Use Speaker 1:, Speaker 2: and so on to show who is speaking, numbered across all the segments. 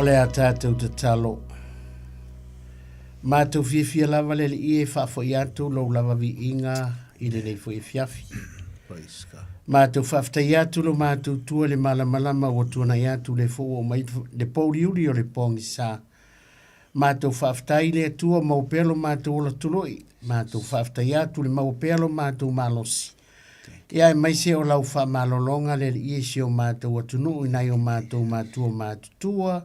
Speaker 1: O le a tātou tatalo. Mātou fiafia lava le Alii e faafoi atu lou lava viiga i lenei foi afiafi.
Speaker 2: Praise God.
Speaker 1: Mātou faafetai atu lo mātou tua le malamalama ua tuanai atu le fou o mai le pouliuli o le pogisa. Mātou faafetai le Atua maua pea lo mātou ola tului. Mātou faafetai atu le maua pea lo mātou malosi. Ia aemaise o lau faamalologa le Alii i si o matou atunuu i nai o matou matua matutua,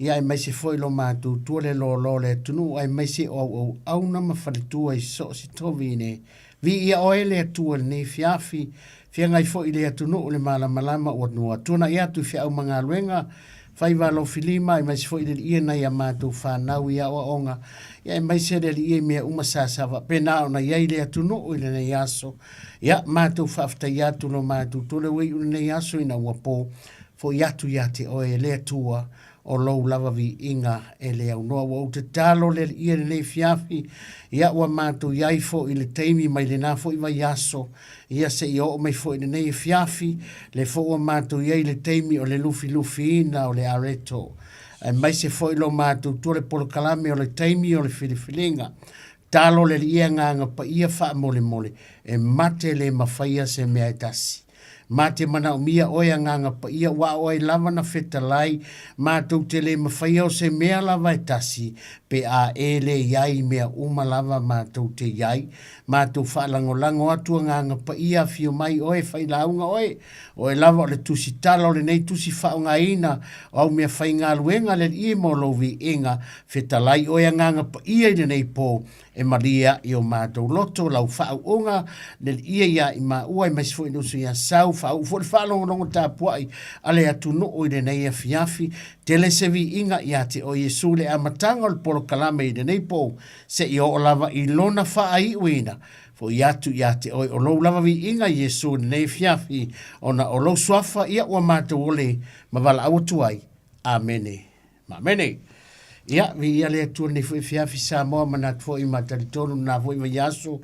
Speaker 1: ia aemaise foi lo matou tua le loaloa o le atunuu, aemaise o auauauna ma faletua i so o se tovine. Viia oe le Atua i lenei afiafi, feagai foi i le atunuu le malamalama ua nua tuanai atu i feau ma galuega, faiva alofilima, aemaise foi le Alii e nai a matou fanau i aoaoga, ia aemaise le Alii i mea uma sa sa faapena ona i ai le atunuu i lenei aso. Ia, matou faafetai atu lo matou tole ua iu lenei aso ina ua po, foi atu ia te oe e le Atua, o lou lava viiga e le aunoa. Ua ou tatalo le Alii i lenei afiafi, ia ua matou i ai foi i le taimi mai lena foi vaiaso, ia seia oo mai foi i lenei afiafi, le foi ua matou i ai i le taimi o le lufilufiina o le areto, aemaise foi lo matou tua le polokalame o le taimi o le filifiliga. Talo le Alii Agaga Paia faamolemole, e mate le mafaia se mea e tasi. Ma te manaomia oe Agaga Paia ua oe lava na fetalai, matou te le mafaia o se mea lava e tasi, pe a e le iai i mea uma lava matou te iai. Matou faalagolago atu Agaga Paia afio mai oe failauga oe, oe lava o le tusi tala o lenei tusi faaaogaina o au mea faigaluega le Alii mo lou viiga, fetalai oe Agaga Paia i lenei po, E malie aʻi o matou loto lau faauuga le lia ia i maua aemaise foi le uso ia Sau, faauu foi le faalogologo tapuai a le atunuu i lenei afiafi. Tele se viiga ia te oe Iesu i le amataga o le polokalame i lenei po seia oo lava i lona faaiuina. Foi atu ia te oe o lou lava viiga Iesu i lenei afiafi ona o lou suafa ia ua matou ole ma valaau atu ai. Amene. Ma amene. Ia, viia le Atua lenei foi afiafi Samoa, manatu foi ma talitonu lena foi vaiaso.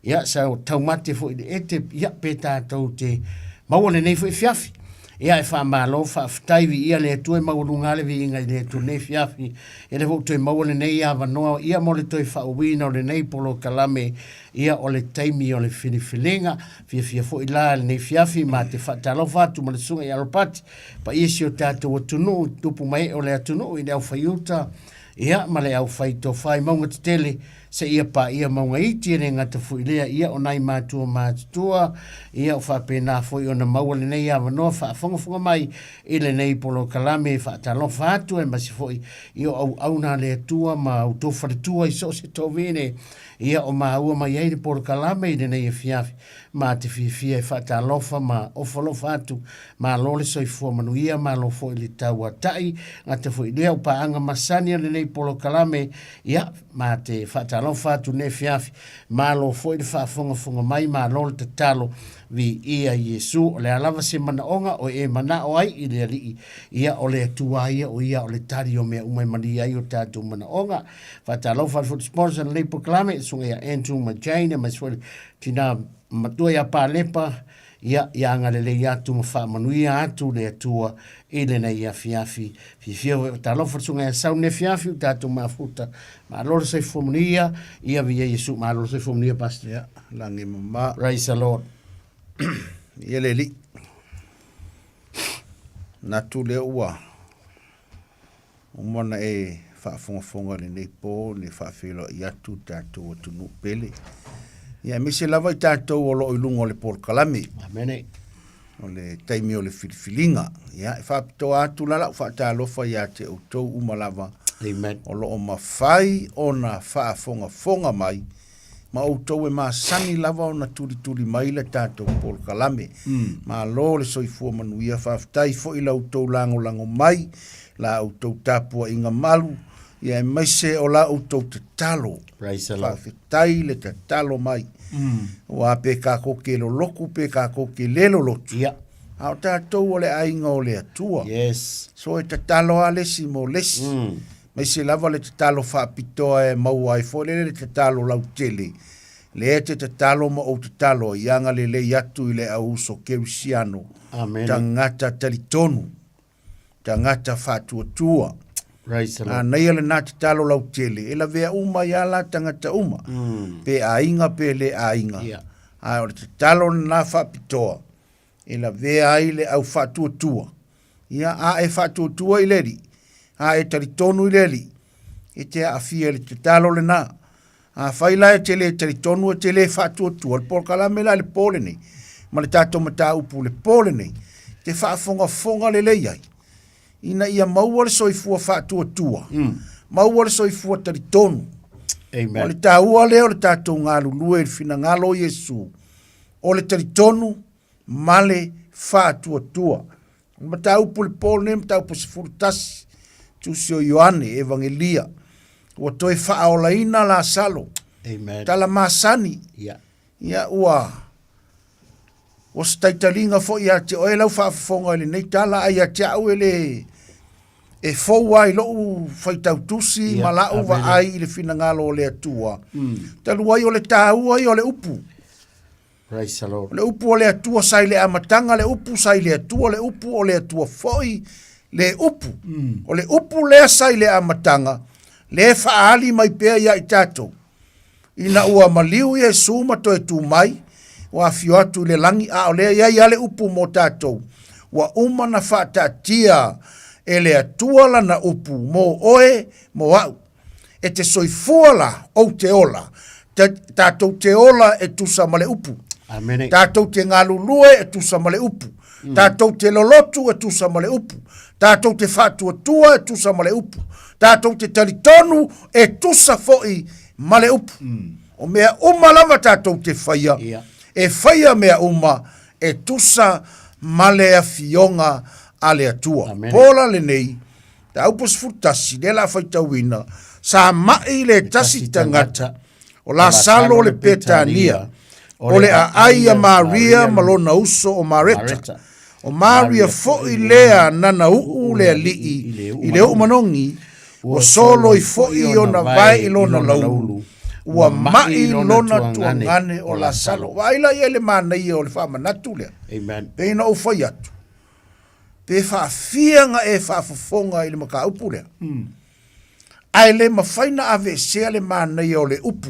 Speaker 1: Ia, sa taumate foi i le ete, ia, pe tatou te maua lenei foi afiafi. Ia, e faamalo, faafetai, viia le Atua e maualuga lava le viiga i le Atua lenei afiafi. Ia, lea foi ua toe maua lenei avanoa, ia, mo le toe faauuina o lenei polokalame, ia, o le taimi o le filifiliga. Fiafia foi la i lenei afiafi, ma te faatalofa atu ma le Susuga ia Alopati, Paia si o tatou atunuu, tupu ma ee o le atunuu i le aufaiuta, ia, ma le aufaitofa i mauga tetele, seia paia mauga iti e le gata foi lea, ia, o nai matua matutua, ia, o faapena foi ona maua lenei avanoa faafogafoga mai i lenei polokalame e faatalofa atu aemaise foi i o auauna a le Atua ma outou faletua i so o se tovine, ia, o maua mai ai le polokalame i lenei afiafi. Ma te fiafia e faatalofa ma ofo alofa atu. Malo le soifua manuia, malo foi le tauatai. Gata foi lea o paaga masani o lenei polokalame. Ia, ma te faatalofa atu nei afiafi. Malo foi le faafogafoga mai, malo le tatalo. Viia Iesu. O le a lava se manaoga o e manao ai i le Alii, ia o le Atua ia o ia o le tali o mea uma e malie ai o tatou manaoga. Faatalofa atu foi i le sponsor o lenei polokalame, le susuga ia Andrew ma Jane, aemaise foi le Tina matua ia Palepa, ia, ia agalelei atu ma faamanuia atu le Atua i lenei afiafi. Fiafia foi talofa le susuga ia Sau lenei afiafi ua tatou mafuta. Malo le soifua manuia, ia viia Iesu. Malo le soifua manuia Pastor.
Speaker 2: Ia, lagi mama.
Speaker 1: Praise the Lord.
Speaker 2: Ia le alii. Manatu lea ua Uma ona e faafogafoga i lenei po le faafeiloai atu tatou atunuu pele. Ia aemaise lava i tatou o lo o i luga o le polokalame.
Speaker 1: Amene.
Speaker 2: O le taimi o le filifiliga. Ia e faapitoa atu la lau faatalofa ia te outou uma lava.
Speaker 1: Amen.
Speaker 2: O lo o mafai ona faafogafoga mai ma outou e masani lava ona tulituli mai le tatou polokalame. Malo le soifua manuia, faafetai foi la outou lagolago mai, la outou tapuaiga malu, ia aemaise o la outou tatalo.
Speaker 1: Praise the Lord.
Speaker 2: Faafetai le tatalo mai. Aua pe tatou te lolotu pe tatou te le lolotu.
Speaker 1: Ia.
Speaker 2: A o tatou o le aiga o le Atua.
Speaker 1: Yes.
Speaker 2: So e tatalo lava le isi mo le isi. Aemaise lava le tatalo faapitoa e maua ai foi lele le tatalo lautele, lea e te tatalo ma ou tatalo ai, ia agalelei atu i le au uso kerisiano,
Speaker 1: Amene.
Speaker 2: tagata talitonu, tagata faatuatua.
Speaker 1: Praise the Lord.
Speaker 2: Manaia lena tatalo lautele, e lavea uma ai lava la tagata uma, pe aiga pe le aiga.
Speaker 1: Yeah.
Speaker 2: Ae o le tatalo lena faapitoa, e lavea ai le au faatuatua. Ia, a e faatuatua i le Alii, a e talitonu i le Alii, e te aafia i le tatalo lena. Afai la e te le talitonu e te le faatuatua, le polokalame la i le po lenei, ma le tatou mataupu i le po lenei, te faafogafoga lelei ai, ina ia maua le soifua faatuatua, maua le soifua talitonu.
Speaker 1: Amen.
Speaker 2: O le taua lea o le tatou galulue i le finagalo o Iesu, o le talitonu ma le faatuatua. O le mataupu i le po lenei, mataupu 11, Tusi o Ioane, Evagelia, ua toe faaolaina Lasalo.
Speaker 1: Amen.
Speaker 2: Tala masani.
Speaker 1: Yeah.
Speaker 2: Ia, ua ua se taitaliga foi ia te oe lau faafofoga i lenei tala, ai ia te au e le e fou lava i lou faitau tusi ma la'u vaai i le finagalo o le Atua. Talu ai o le taua ia o le upu.
Speaker 1: Praise the Lord.
Speaker 2: O le upu o le Atua sa i le amataga, le upu sa i le Atua, le upu o le Atua foi le upu. O le upu lea sa i le amataga, lea e faaali mai pea ia i tatou. Ina ua maliu Iesu ma toe tu mai, ua afio atu i le lagi, a o lea e i ai lava le upu mo tatou, ua uma na faataatia e le Atua lana upu mo oe, mo a'u. E te soifua la, ou te ola, tatou te ola e tusa ma le upu.
Speaker 1: Amene.
Speaker 2: Tatou te galulue e tusa ma le upu. Tatou te lolotu e tusa ma le upu. Tatou te faatuatua e tusa ma le upu. Tatou te talitonu e tusa foi ma le upu. O mea uma lava tatou te faia, e faia mea uma e tusa ma le afioga a le Atua.
Speaker 1: Amene.
Speaker 2: Pola lenei, Mataupu 11, lea o le a faitauina, sa mai le tasi tagata, o Lasalo le Petania, o le aai a Maria ma lona uso o Mareta. O Maria foi lea nana uu le alii i le uu manogi, ua soloi foi ona vae i lona laulu, ua mai lona tuagane o Lasalo. Vaai la i ai le manaia o le faamanatu lea.
Speaker 1: Amen.
Speaker 2: Pei ona ou fai atu, pe faafia na e faafofoga i le mataupu lea. Ae le mafai na aveesea le manaia o le upu.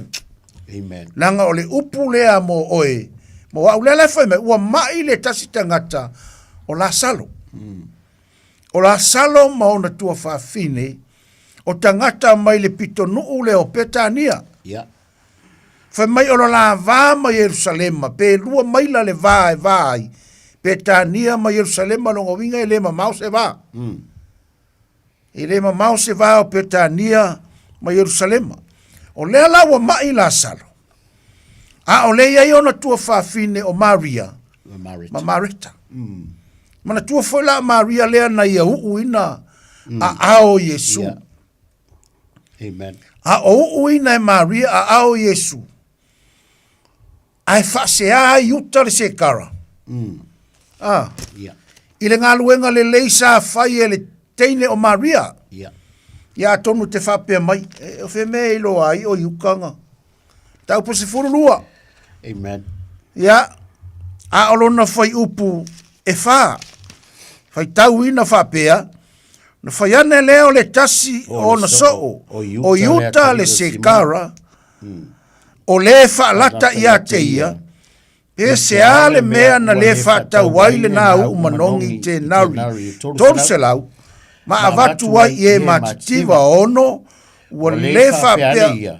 Speaker 1: Amen.
Speaker 2: Leaga o le upu lea mo oe, mo au lea la e fai mai, ua mai le tasi tagata o Lasalo. O Lasalo ma ona tuafafine, o tagata mai le pitonuu lea o Petania.
Speaker 1: Yeah.
Speaker 2: Fai mai o lo la va ma Ierusalema, pe lua maila le va e va ai, Petania ma Ierusalema lona uiga e le mamao se va. E le mamao se va o Petania ma Ierusalema. O lea la ua mai Lasalo, a o lea e i ai ona tuafafine o Maria
Speaker 1: Ma Mareta.
Speaker 2: ma Mareta. Manatua foi la o Maria lea na ia uuina aao o Iesu.
Speaker 1: Yeah. Amen.
Speaker 2: A o uuina e Maria aao o Iesu, ae faasea ai uta le sekara. Ah,
Speaker 1: Yeah.
Speaker 2: i le galuega lelei sa fai e le teine o Maria.
Speaker 1: Yeah.
Speaker 2: Ia atonu te faapea mai, e, o fea mea e iloa ai o i uka nga. Taupu 12.
Speaker 1: Amen.
Speaker 2: Ia, a o lona fuaiupu e fa, faitauina faapea, na fai ane lea o le tasi o ona soo, o Iuta le Sekara, o le faalata ia te ia, pe se a le mea na le faatau ai lena uu manogi tenari 300, ma avatu ai i e matitiva ono, ua le faapea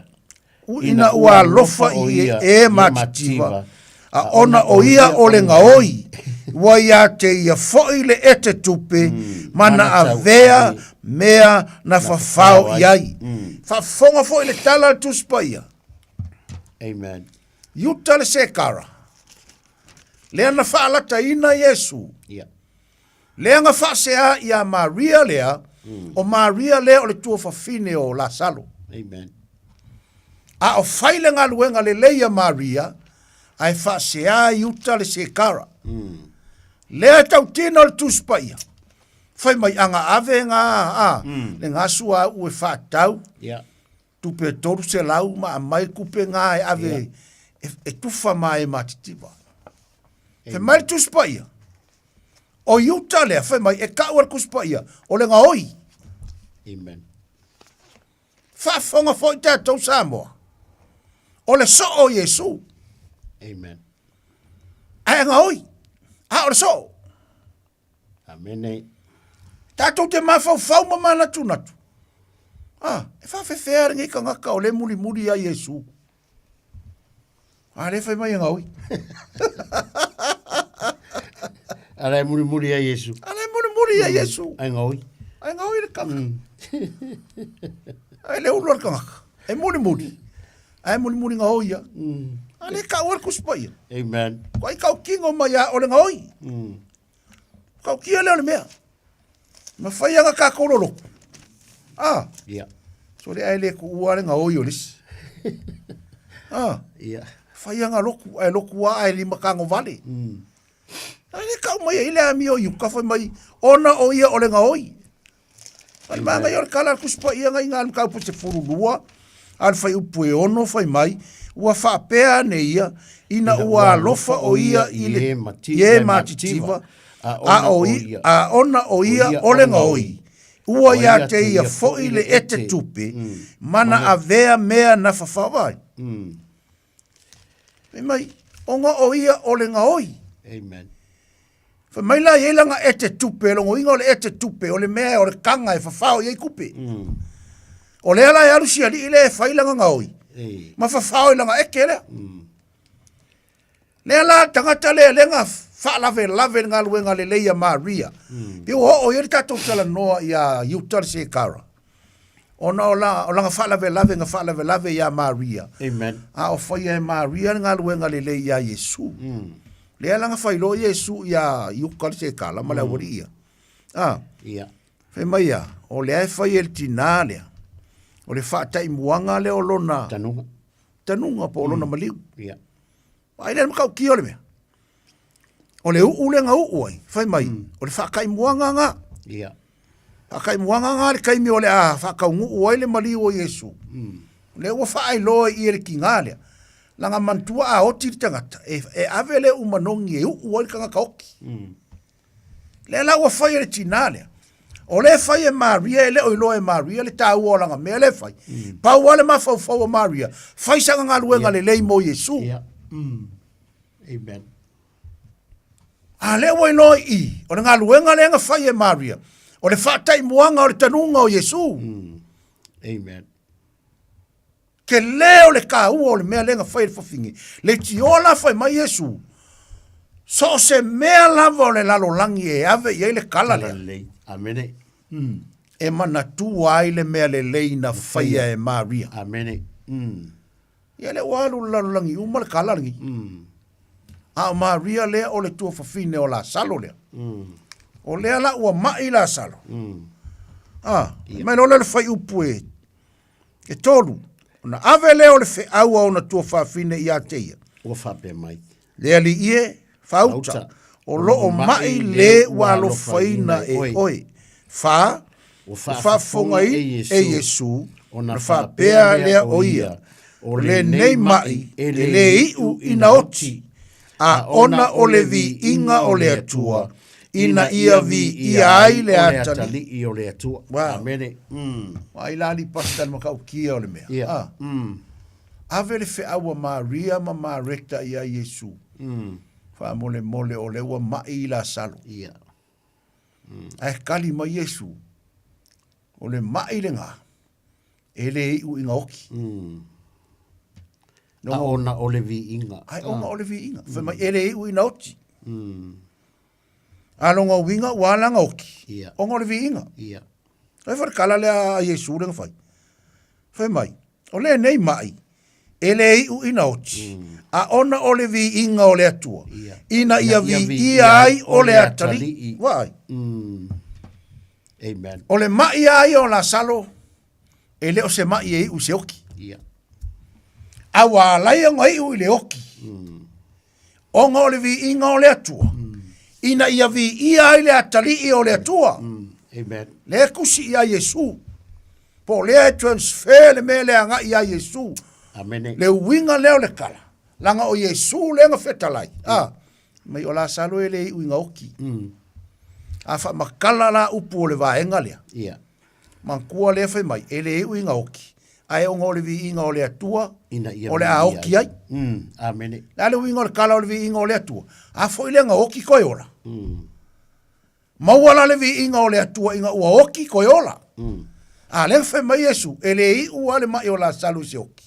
Speaker 2: ina ua alofa i e matitiva, a ona o ia o le gaoi, ua ia te ia foi le ete tupe, ma na avea mea na fafao i ai. Faafofoga foi le tala a le Tusi Paia.
Speaker 1: Amen.
Speaker 2: Iuta le sekara, lea na faalataina Iesu.
Speaker 1: Yeah.
Speaker 2: Lea na faasea ia Maria lea, o Maria lea o le tuafafine o Lasalo.
Speaker 1: Amen.
Speaker 2: A o fai le galuega lelei a Maria, ae faasea i uta le sekara. Lea e tautino le Tusi Paia. Fai mai aga ave nga a, le gasu a uu e faatau,
Speaker 1: Yeah.
Speaker 2: tupe 300 ma aumai kupe nga e ave
Speaker 1: Yeah.
Speaker 2: e, e tufa ma e matitiva. Fai mai le Tusi Paia, O Iuta lea, fai mai, e kau e le Tusi Paia, o le gaoi.
Speaker 1: Amen.
Speaker 2: Faafofoga foi tatou Samoa, o le soo o Iesu.
Speaker 1: Amen.
Speaker 2: Ae gaoi, a o le soo.
Speaker 1: Amene.
Speaker 2: Tatou te mafaufau ma manatunatu. Ah, e faafefea lenei tagata o le mulimuli ia Iesu. A le fai mai e gaoi.
Speaker 1: A le mulimuli ia Iesu.
Speaker 2: A le mulimuli ia Iesu.
Speaker 1: Ai gaoi.
Speaker 2: Ai gaoi le tagata. Ai le ulu o le tagata. E mulimuli. Ai mulimuli gaoi ia. A le kau le Tusi Paia.
Speaker 1: Amen.
Speaker 2: Ko ai kau kingo mai a o le gaoi. Kau kia lea o le mea. Ma fai aga ka kololo. Ah.
Speaker 1: Yeah.
Speaker 2: So le ai le ku ua le gaoi o lisi. Ah.
Speaker 1: Yeah.
Speaker 2: Fai aga loku, ai loku a ai lima kango vale. Ai le kau mai ai le amio i uka fai mai ona o ia o le gaoi. Fai mai o le kala le Tusi Paia ngai ngā mataupu 12, a le fuaiupu e 6 fai mai, ua faapea ane ia, ina ua alofa o ia i le i e matitiva, a o a ona o ia o le gaoi, ua ia te ia foi le ete tupe, mana avea mea na fafavai. Fai mai, ona o ia o le gaoi.
Speaker 1: Amen.
Speaker 2: Fai mai la i ai lana ete tupe, logoina o le ete tupe, o le mea o le kaga e fafao i ai kupe. O lea la e alu si alii lea e fai lana gaoi, ma fafao i lana ete lea. Lea la tagata lea lea na faalavelave le galuega lelei a Maria. Pe ua oo i ai le tatou talanoa ia Iuta le Sekara. Ona o, la, o lana faalavelave na faalavelave ia Maria.
Speaker 1: Amen.
Speaker 2: A o faia e Maria le galuega lelei ia Iesu. Lea la na failoa Iesu ia Iuka le Sekala ma le aualii ia. Ah.
Speaker 1: Ia.
Speaker 2: Fai mai ia, o lea e fai e le tinā lea. O le faataimuaga lea o lona
Speaker 1: Tanuga.
Speaker 2: tanuga po o lona maliu.
Speaker 1: Ia.
Speaker 2: Ai lea le matautia o le mea. O le uu lea na uu ai, fai mai, o le faataimuaga ga.
Speaker 1: Ia.
Speaker 2: Faataimuaga ga le taimi o le a faataunuu ai le maliu o Iesu. Lea ua faailoa i i e le tiga lea. Laga manatua a oti le tagata, e, e ave le uu manogi e uu ai le tagata oti. Lea la ua fai e le tinā lea. O lea e fai e Maria, e le o iloa e Maria le taua o lana mea lea e fai. Pau lava le mafaufau o Maria, fai sana galuega lelei mo Iesu.
Speaker 1: Ia. Amen.
Speaker 2: A lea ua iloa i i, o le galuega lea na fai e Maria, o le faataimuaga o le tanuga o Iesu.
Speaker 1: Amen.
Speaker 2: Tele o le taua o le mea lea na fai e le fafine. Leitioa la fai mai Iesu, so o se mea lava o le lalolagi e ave i ai le kala lea.
Speaker 1: Lelei. Amene.
Speaker 2: E manatua ai le mea lelei na faia e Maria.
Speaker 1: Amene.
Speaker 2: Ia lea ua alu le lalolagi uma le kala lenei. A o Maria lea o le tuafafine o Lasalo lea. O lea la ua mai Lasalo. Ah, mai loa lea o le fuaiupu e E tolu, ona ave lea o le feau a ona tuafafine ia te ia.
Speaker 1: Ua faapea mai.
Speaker 2: Le alii e, fauta, o loo mai le ua alofaina e oe. Fa, ua faafofoga e Iesu, ona faapea lea o ia, o lenei mai e le iu ina oti, a ona o le viiga o le Atua, ina ia viia ai le atalii
Speaker 1: o le Atua.
Speaker 2: Wow.
Speaker 1: Amene.
Speaker 2: Ai la li pasta le matautia o le mea.
Speaker 1: Ia.
Speaker 2: Ah. Ave le feau a Maria ma Mareta ia Iesu. Faamolemole o lea ua mai i Lasalo.
Speaker 1: Ia.
Speaker 2: Ae kali mai Iesu, o le mai lena, e le iu ina oki.
Speaker 1: A ona o le viiga.
Speaker 2: Ai ona o le viiga. Fai mai e le iu ina oti. A lona uiga ua ala ona oti.
Speaker 1: Ia.
Speaker 2: Ona o le viiga.
Speaker 1: Ia.
Speaker 2: Fai foi le kala lea a Iesu lea na fai. Fai mai, o lenei mai, e le iu ina oti, a ona o le viiga o le Atua,
Speaker 1: Ia.
Speaker 2: ina ia viia ai o le atalii. Vaai.
Speaker 1: Amen.
Speaker 2: O le mai a ia o Lasalo, e le o se mai e iu i se oki.
Speaker 1: Ia.
Speaker 2: A ua ala ai ona iu i le oki. Ona o le viiga o le Atua, ina ia viia ai le atalii o le Atua.
Speaker 1: Amen.
Speaker 2: Lea e tusi ia Iesu. Po o lea e transfer le mea lea agai ia Iesu.
Speaker 1: Amene.
Speaker 2: Le uiga lea o le kala, laga o Iesu lea na fetalai. Ah, mai o Lasalo e le iu ina oki. A faamatala la upu o le vaega lea.
Speaker 1: Ia.
Speaker 2: Manatua lea fai mai, e le iu ina oti, ae ona o le viiga o le Atua
Speaker 1: Ina ia
Speaker 2: o le a
Speaker 1: viia
Speaker 2: oti ai.
Speaker 1: Amene.
Speaker 2: Le a le uiga o le tala o le viiga o le Atua? A foi lea na oti toe ola. Maua la le viiga o le Atua ina ua oti toe ola. A lea na fai mai Iesu, e le iu lava le mai o Lasalo i se oti,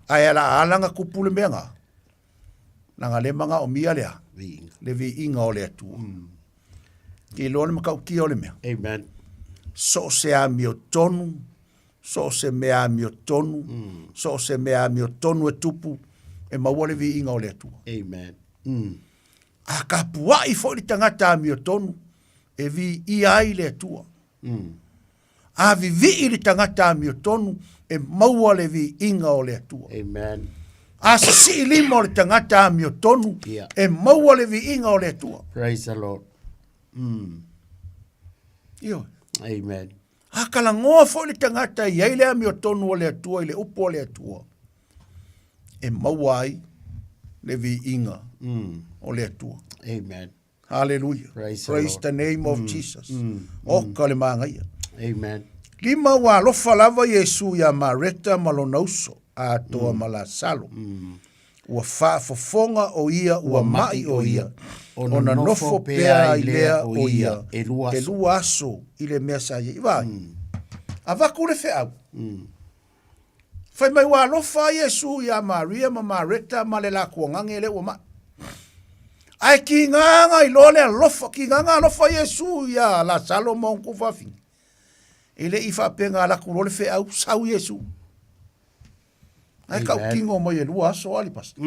Speaker 2: ae ala a ala na tupu le mea na, leaga lea e manaomia le a?
Speaker 1: Viiga.
Speaker 2: Le viiga o le Atua. Te iloa le matautia o le mea.
Speaker 1: Amen.
Speaker 2: So o se amiotonu, so o se mea amiotonu, so o se mea amiotonu e tupu, e maua le viiga o le Atua.
Speaker 1: Amen.
Speaker 2: A tapuai foi le tagata amiotonu, e viia ai le Atua. A vivii le tagata amiotonu, e maua le viiga o le Atua.
Speaker 1: Amen.
Speaker 2: A sisii lima o le tagata amiotonu,
Speaker 1: Yeah.
Speaker 2: e maua le viiga o le Atua.
Speaker 1: Praise the Lord.
Speaker 2: Ioe.
Speaker 1: Amen.
Speaker 2: A kalagoa foi le tagata e i ai le amiotonu o le Atua i le upu a le Atua, e maua ai le viiga o le Atua.
Speaker 1: Amen.
Speaker 2: Hallelujah.
Speaker 1: Praise the
Speaker 2: Praise
Speaker 1: Lord.
Speaker 2: the name of Jesus. Oka le magaia.
Speaker 1: Amen.
Speaker 2: Lima ua alofa lava Iesu iā Mareta ma lona uso, atoa ma Lasalo. Ua faafofoga o ia ua ma'i o ia, ona nofo pea ai lea o ia elua aso i le mea sa i ai. Vaai, avatu le feau. Fai mai ua alofa Iesu iā Maria ma Mareta ma le lakuagage lea ua ma'i. Ae kigaga iloa le alofa, kigaga alofa Iesu iā Lasalo ma ona tuafafine. E le i faapea na alu atu loa le feau, sau Iesu. Ae tautino mai elua aso ali pastor.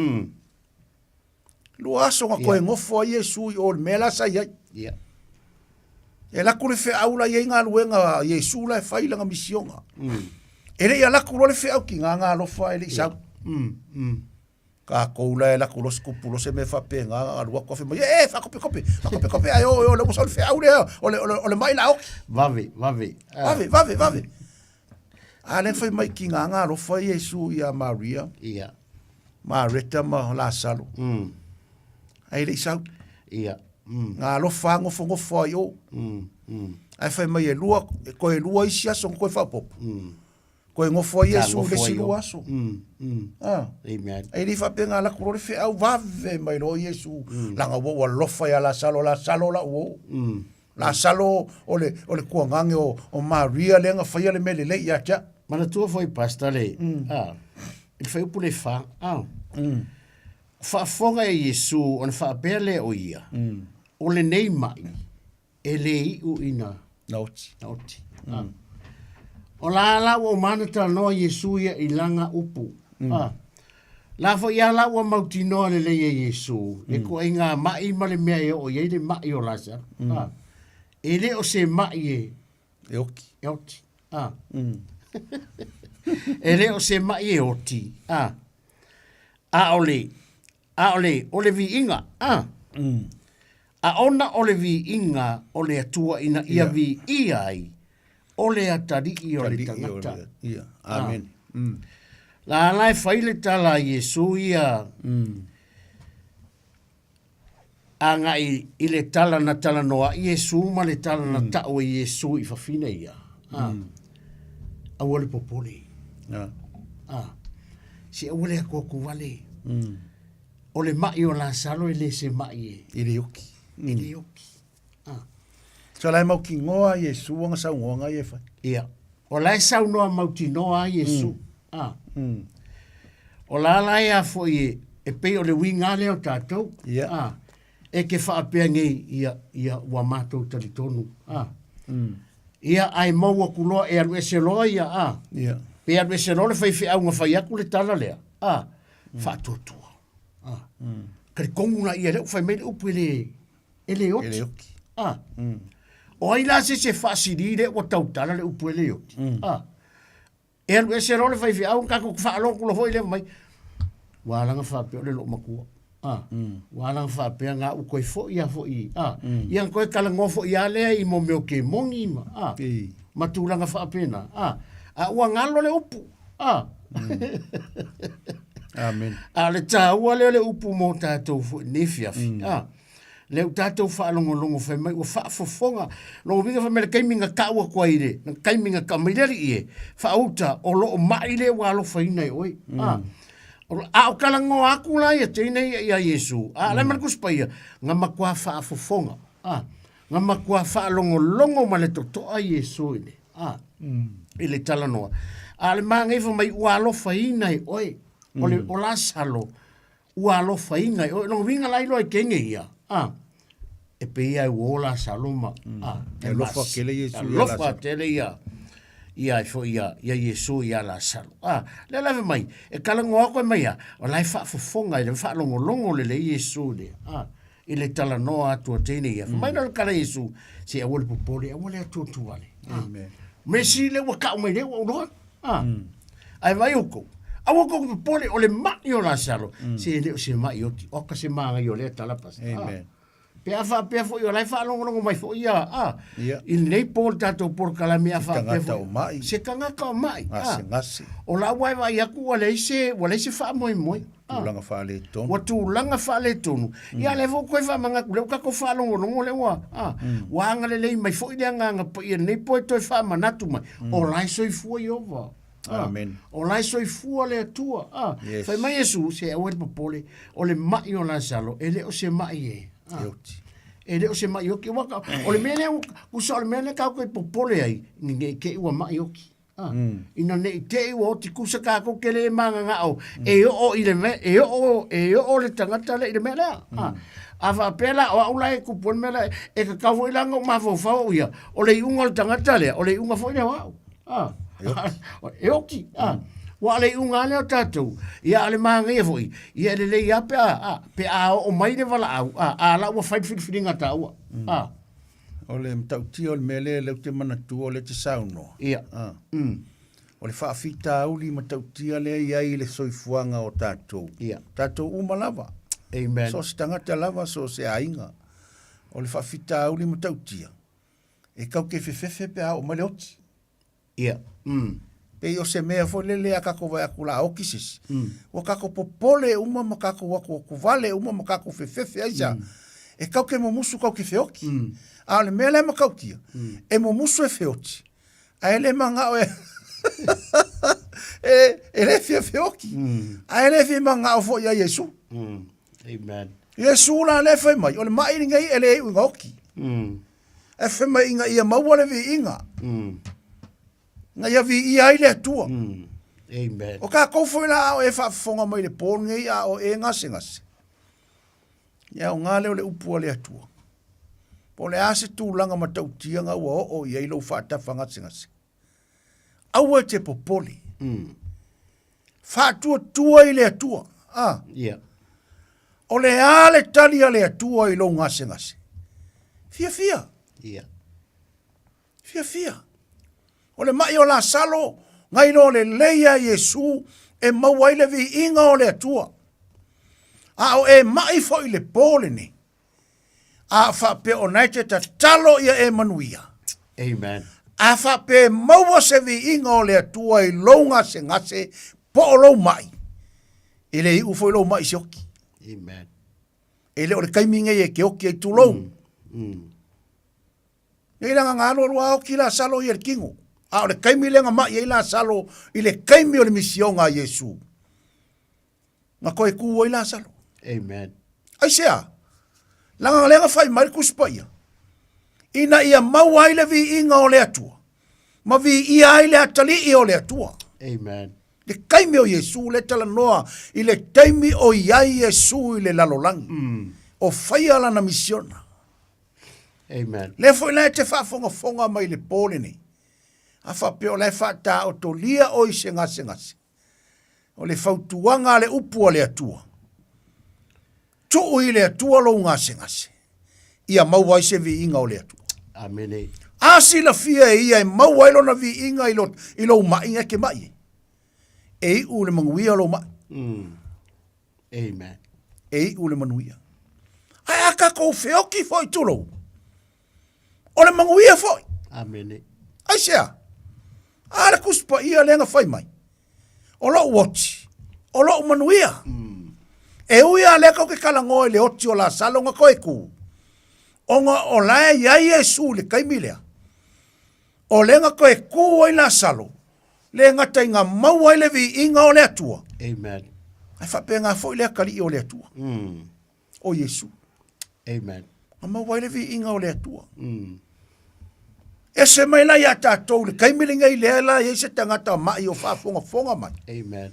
Speaker 2: Lua aso na toe nofo ai Iesu i o i le mea la sa i ai. E alu atu le feau la i ai galuega a Iesu la e fai lana misioga. E le i alu atu loa le feau tiga na alofa e le i sau. Tatou la e alu atu loa tupu loa se mea faapena na alu atu fai mai, e, faakopekope, faakopekope, ae o, o lea ua sau le feau lea, o le mai la oti.
Speaker 1: Vave, vave.
Speaker 2: Vave, vave, vave. A lea fai mai tiga na alofa Iesu iā Maria. Mareta ma Lasalo. Ae le i sau. Na alofa lava nofonofo ai o. Ae fai mai e lua, e toe lua isi aso na toe faaopoopo. Toe nofo ai Iesu i le isi lua aso. Ah.
Speaker 1: Amen.
Speaker 2: Ae le i faapea na alu atu loa le feau vave mai loa Iesu, leaga ua ou alofa ia Lasalo, Lasalo lau uo. Lasalo o le, o le tuagage o, o Maria lea na faia le mea lelei ia te au.
Speaker 1: Manatua foi Pastor le, ah, i le fuaiupu le fa, ah, faafofoga e Iesu ona faapea lea o ia, o lenei mai e le iu ina
Speaker 2: Na oti.
Speaker 1: Na oti. Ah. O la la ua uma ona talanoa Iesu ia i lana upu. Ah. La foi a la ua mautinoa lelei e Iesu, le ituaiga ma'i ma le mea e oo i ai le ma'i o Lasaro. Ah. E le o se ma'i e
Speaker 2: E oti.
Speaker 1: E oti. Ah. E le o se ma'i e oti. Ah. A o le, a o le, o le viiga. Ah. A ona o le viiga o le Atua ina ia viia ai, o le atalii o le tagata.
Speaker 2: Ia, amene.
Speaker 1: La la e fai le tala a Iesu ia agai i le tala na talanoa ai Iesu ma le tala na tau e Iesu i fafine ia. Aua le popole. Se aua le akuaku vale. O le mai o Lasalo e le se mai e.
Speaker 2: E le oki.
Speaker 1: E le oki.
Speaker 2: So la e mautinoa Iesu ana saunoaga ia e fai.
Speaker 1: Ia. O la e saunoa mautinoa a Iesu. O la la e a foi e, e pei o le uiga lea o tatou.
Speaker 2: Ia.
Speaker 1: E ke faapea nei ia, ia ua matou talitonu. Ia, ae mau atu loa e alu ese loa ia, a.
Speaker 2: Ia.
Speaker 1: Pe alu ese loa le faifeau na fai atu le tala lea, a. Faatuatua. A. Talitonu la ia lea ua fai mai le upu e le, e le oti.
Speaker 2: E le oti.
Speaker 1: A. O ai la se isi e faasili lea ua tautala le upu e le oti? A. E alu ese loa le faifeau, tatou faalogo loa foi lea mai. Ua ala ona faapea o le loomatua. A. Ua ala ona faapea na ua toe foi lava foi. A. Ia na toe talanoa foi lava lea i mo mea o kemoni ma, a. Ma tulaga faapena. A. A ua galo le upu. A.
Speaker 2: Amen.
Speaker 1: A o le taua lea o le upu mo tatou foi i lenei afiafi. A. Lea ua tatou faalogologo fai mai ua faafofoga. Lona uiga fai mai le taimi na tau atu ai i le taimi na tau mai le alii e, faauta o lo o mai le ua alofaina e oe. A, a o talanoa atu la ia teine ia ia Iesu, a la ma le Tusi Paia, na matua faafofoga. A, na matua faalogologo ma le totoa Iesu i le, a, i le talanoa. A o le manaia fai mai ua alofaina e oe. O le, o Lasalo, ua alofaina e oe. Lona uiga la iloa i teine ia, a, e pei lava e uo Lasalo ma, a,
Speaker 2: E alofa tele Iesu ia
Speaker 1: alofa
Speaker 2: Lasalo.
Speaker 1: tele ia, ia ai foi ia, ia Iesu ia Lasalo. A, lea la fai mai, e talanoa atu e mai a, o la e faafofoga i le faalogologo lelei Iesu i le, a, i le talanoa atu a teine ia. Fai mai la o le tala a Iesu, se aua le popole, aua le atuatuale. A,
Speaker 2: Amen.
Speaker 1: mea sili lea ua tau mai nei ua ou iloa. Ah. Ae vaai outou, aua tou te popole, o le mai o Lasalo, se e le o se mai oti, oka se manaia o lea tala pastor. Ah.
Speaker 2: Amen.
Speaker 1: Pe a faapea foi o la e faalogologo mai foi ia, ah,
Speaker 2: Ia.
Speaker 1: i lenei po le tatou polokalame a faapea
Speaker 2: tagata
Speaker 1: foi.
Speaker 2: o mai.
Speaker 1: Se tagata o mai. Ah.
Speaker 2: Gasegase.
Speaker 1: O la ua e vaai atu ua leai se, ua leai se faamoemoe. Ah.
Speaker 2: Tulaga faaletonu.
Speaker 1: Ua tulaga faaletonu. Ia lea foi toe faamanatu, lea ua tatou faalogologo lea ua, ah, ua agalelei mai foi le Agaga Paia i lenei po e toe faamanatu mai, o la e soifua Ieova. Ah,
Speaker 2: Amen.
Speaker 1: O la e soifua le Atua. Ah,
Speaker 2: Yes.
Speaker 1: Fai mai Iesu, se aua le popole, o le mai o Lasalo, e le o se mai e. Ah.
Speaker 2: E oti.
Speaker 1: E le o se mai oki. Ua ka- O le mea lea, ua- usa o le mea lea tatou te popole ai, ne i te i ua mai oki. Ah, Ina ne i te i ua oti kusa kākou ke le manganga'o e oo i le mea, e oo, e oo le tagata lea i le mea lea. Ah, a faapea la, o au la e kupu ai le mea lea, e tatau foi la ona ou mafaufau au ia, o le iuga o le tagata lea, o le iuga foi lea o au. Ah, e oti. Ah, ua o le iuga lava lea o tatou, ia a o le manaia foi, ia e lelei lava pe a, ah, pe a oo mai le valaau, ah, a la ua fai le filifiliga a tāua. Ah.
Speaker 2: O le matautia o le mea lea, lea ou te manatua o lea e te saunoa.
Speaker 1: Ia.
Speaker 2: Ah. O le faafitauli matautia lea e i ai i le soifuaga o tatou.
Speaker 1: Ia.
Speaker 2: Tatou uma lava.
Speaker 1: Amen.
Speaker 2: So o se tagata lava, so o se aiga. O le faafitauli matautia, e kau ke fefefe pe a oo mai le oti.
Speaker 1: Ia. Mm.
Speaker 2: Pei o se mea foi lele a kakou vaai atu la oki se isi. Ua kakou popole uma ma kakou akuakuvale uma ma kakou fefefe aisea. E kau ke mumusu kau ke feoti. A o le mea lea e matautia, e mumusu e feoti, ae le manao e e, e le fia feoti. Ae le fia manao foi ia Iesu.
Speaker 1: Amen.
Speaker 2: Iesu la lea e fai mai, o le mai lenei e le iu ina oti. E fai mai ina ia maua le viiga. Ina ia viia ai le Atua.
Speaker 1: Amen.
Speaker 2: O tatou foi la a o e faafofoga mai i le po lenei a o e gasegase. E aoga lea o le upu a le Atua. Po o le a se tulaga matautia na ua oo i ai lou faatafa gasegase. Aua e te popole. Faatuatua i le Atua. Ah.
Speaker 1: Yeah.
Speaker 2: O le a le tali a le Atua i lou gasegase? Fiafia.
Speaker 1: Yeah.
Speaker 2: Fiafia. O le mai o Lasalo, na iloa lelei a Iesu e maua ai le viiga o le Atua. A o e mai foi i le po lenei, A faapea o na e te tatalo ia e manuia.
Speaker 1: Amen.
Speaker 2: A faapea e maua se viiga o le Atua i lou gasegase po o lou mai, e le iu foi lou mai i se oki.
Speaker 1: Amen.
Speaker 2: E le o le taimi nei e te oki ai tulou. Nei la na alu alu a oki Lasalo ia i le tino. A o le taimi lea na mai ai Lasalo i le taimi o le misioga a Iesu. Na toe kū ai Lasalo.
Speaker 1: Amen.
Speaker 2: Aisea? Leaga lea na fai mai le Tusi Paia, ina ia maua ai le viiga o le Atua, ma viia ai le atalii o le Atua.
Speaker 1: Amen.
Speaker 2: Le taimi o Iesu lea talanoa i le taimi o i ai Iesu i le lalolagi. O faia lana misiona.
Speaker 1: Amen.
Speaker 2: Lea foi la e te faafogafoga mai i le po lenei, a faapea o la e faataotolia oe i se gasegase, O le fautuaga a le upu a le Atua, Tuu i le Atua lou gasegase, ia maua ai se viiga o le Atua.
Speaker 1: Amene.
Speaker 2: A silafia e ia e maua ai lona viiga i, lo, i lou maʻiga e te maʻi ai. E iʻu le manuia lou maʻi.
Speaker 1: Amen.
Speaker 2: E iʻu le manuia. Ae a tatou feoki foi tulou, O le manuia foi.
Speaker 1: Amene.
Speaker 2: Aisea? A le Tusi Paia lea na fai mai. O lou oti, o lou manuia. E ui lava lea tou te talanoa i le oti o Lasalo na toe tu. Ona o la e i ai Iesu i le taimi lea, o lea na toe tu ai Lasalo, le gata ina maua ai le viiga o le Atua.
Speaker 1: Amen.
Speaker 2: Ae faapena foi le atalii o le Atua, o Iesu.
Speaker 1: Amen.
Speaker 2: Na maua ai le viiga o le Atua. Ese mai la ia tatou le taimi lenei lea la i ai se tagata ma'i o faafogafoga mai.
Speaker 1: Amen.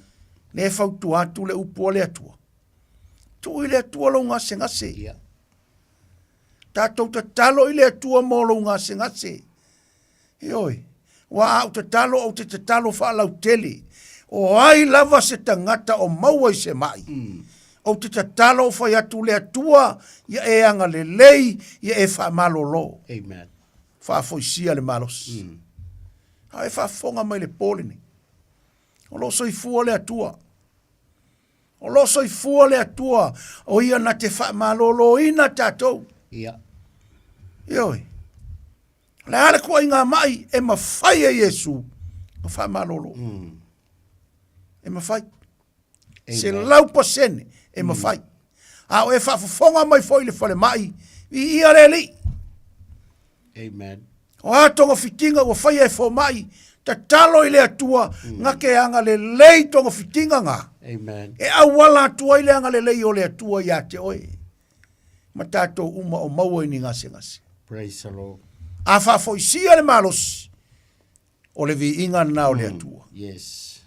Speaker 2: Lea e fautua atu le upu a le Atua. Tuu i le Atua lou gasegase.
Speaker 1: Yeah.
Speaker 2: Tatou tatalo i le Atua mo lou gasegase. Ioe, aua a ou tatalo, ou te tatalo faalautele. O ai lava se tagata o maua i se mai, ou te tatalo ou fai atu le Atua, ia e agalelei, ia e faamalolo.
Speaker 1: Amen.
Speaker 2: Faafoisia le malosi. A e faafofoga mai le po lenei. O lo o soifua le Atua. O lo o soifua le Atua, o ia na te faamaloloina tatou.
Speaker 1: Ia.
Speaker 2: Ioe. O le a le kuaiga mai e mafai e Iesu na faamalolo. E mafai. 100% e mafai. A o e faafofoga mai foi i le falemai, viia le Alii.
Speaker 1: Amen.
Speaker 2: O a togafitiga ua faia e fomai, tatalo i le Atua, na te agalelei togafitiga na.
Speaker 1: Amen.
Speaker 2: E auala atu ai le agalelei o le Atua ia te oe, ma tatou uma o maua i ni gasegase.
Speaker 1: Praise the Lord.
Speaker 2: A faafoisia le malosi, o le viiga lena o le Atua.
Speaker 1: Yes.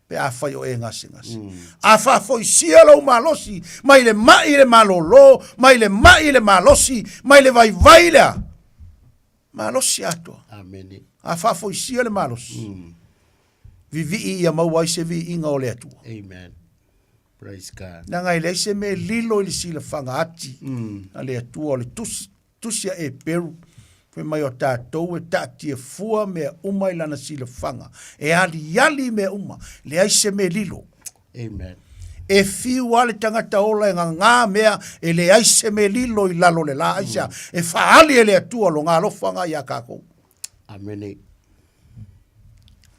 Speaker 2: Pe afai o e gasegase. A faafoisia lou malosi, mai le mai i le malolo, mai le mai i le malosi, mai le vaivai i le a? Malosi atoa.
Speaker 1: Amene.
Speaker 2: A faafoisia le malosi, vivii ia maua ai se viiga o le Atua.
Speaker 1: Amen. Praise God.
Speaker 2: Leaga e leai se mea e lilo i le silafaga ati a le Atua o le tusi Tusi a Eperu, fai mai o tatou e taatia fua mea uma i lana silafaga, e aliali mea uma, leai se mea lilo.
Speaker 1: Amen.
Speaker 2: E fiu lava le tagata ola e gagā mea, e leai se mea lilo i lalo o le la, aisea? E faaali e le Atua lona alofaga iā kākou.
Speaker 1: Amene.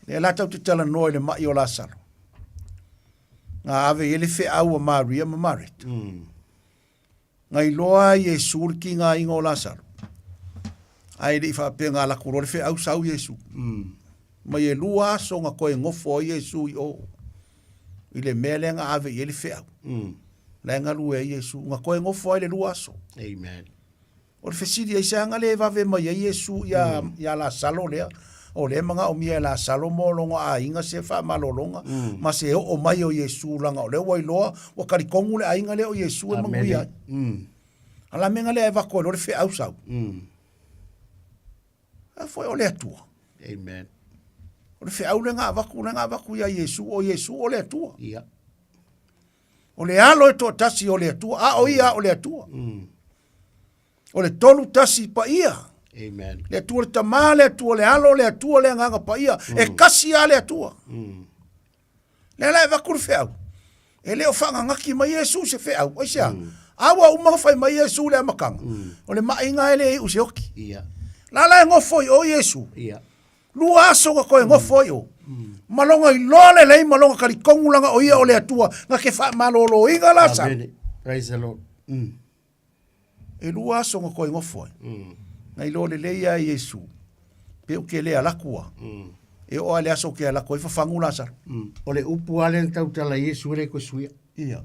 Speaker 2: Lea la tatou te talanoa i le ma'i o Lasalo, na ave i ai le feau a Maria ma Mareta. Na iloa ai Iesu le tigaina o Lasalo, ae le i faapea na alu atu loa le feau sau Iesu. Mai e lua aso na toe nofo ai Iesu i o, i le mea lea na ave i ai le feau. La e galue ai Iesu, na toe nofo ai le lua aso.
Speaker 1: Amen.
Speaker 2: O le fesili, aisea na le vave mai ai Iesu ia, ia Lasalo lea? O lea e manaomia e Lasalo mo lona aiga se faamalologa ma se oo mai o Iesu leaga o lea ua iloa ua talitonu le aiga lea o Iesu e manuia ai. A o le a mea na le avatu ai loa le feau sau? A foi o le Atua.
Speaker 1: Amen.
Speaker 2: O le feau lea na avatu, lea na avatu ia Iesu, o Iesu o le Atua.
Speaker 1: Ia.
Speaker 2: O le Alo e toatasi o le Atua, a o ia o le Atua. O le tolu tasi paia.
Speaker 1: Amen.
Speaker 2: Le Atua le Tama, le Atua le Alo, le Atua le Agaga Paia. E kasi lava le Atua. Lea la e avatu le feau. E le o faagagaki mai Iesu i se feau. Aisea? A ua uma ona fai mai Iesu i le amataga, o le maʻiga e le iu i se oti.
Speaker 1: Ia.
Speaker 2: La la e nofo i o Iesu.
Speaker 1: Ia.
Speaker 2: Lua aso na toe nofo ai o. Ma lona iloa lelei ma lona talitonu leaga o ia o le Atua na te faamaloloina Lasalo.
Speaker 1: Amene. Praise the Lord.
Speaker 2: E lua aso na toe nofo ai. Na iloa lelei lava e Iesu, pe ou te le alu atu lava, e oo lava i le aso ou te alu atu ai fafagu Lasalo.
Speaker 1: O le upu lava lea na tautala ai Iesu e le toe suia.
Speaker 2: Ia.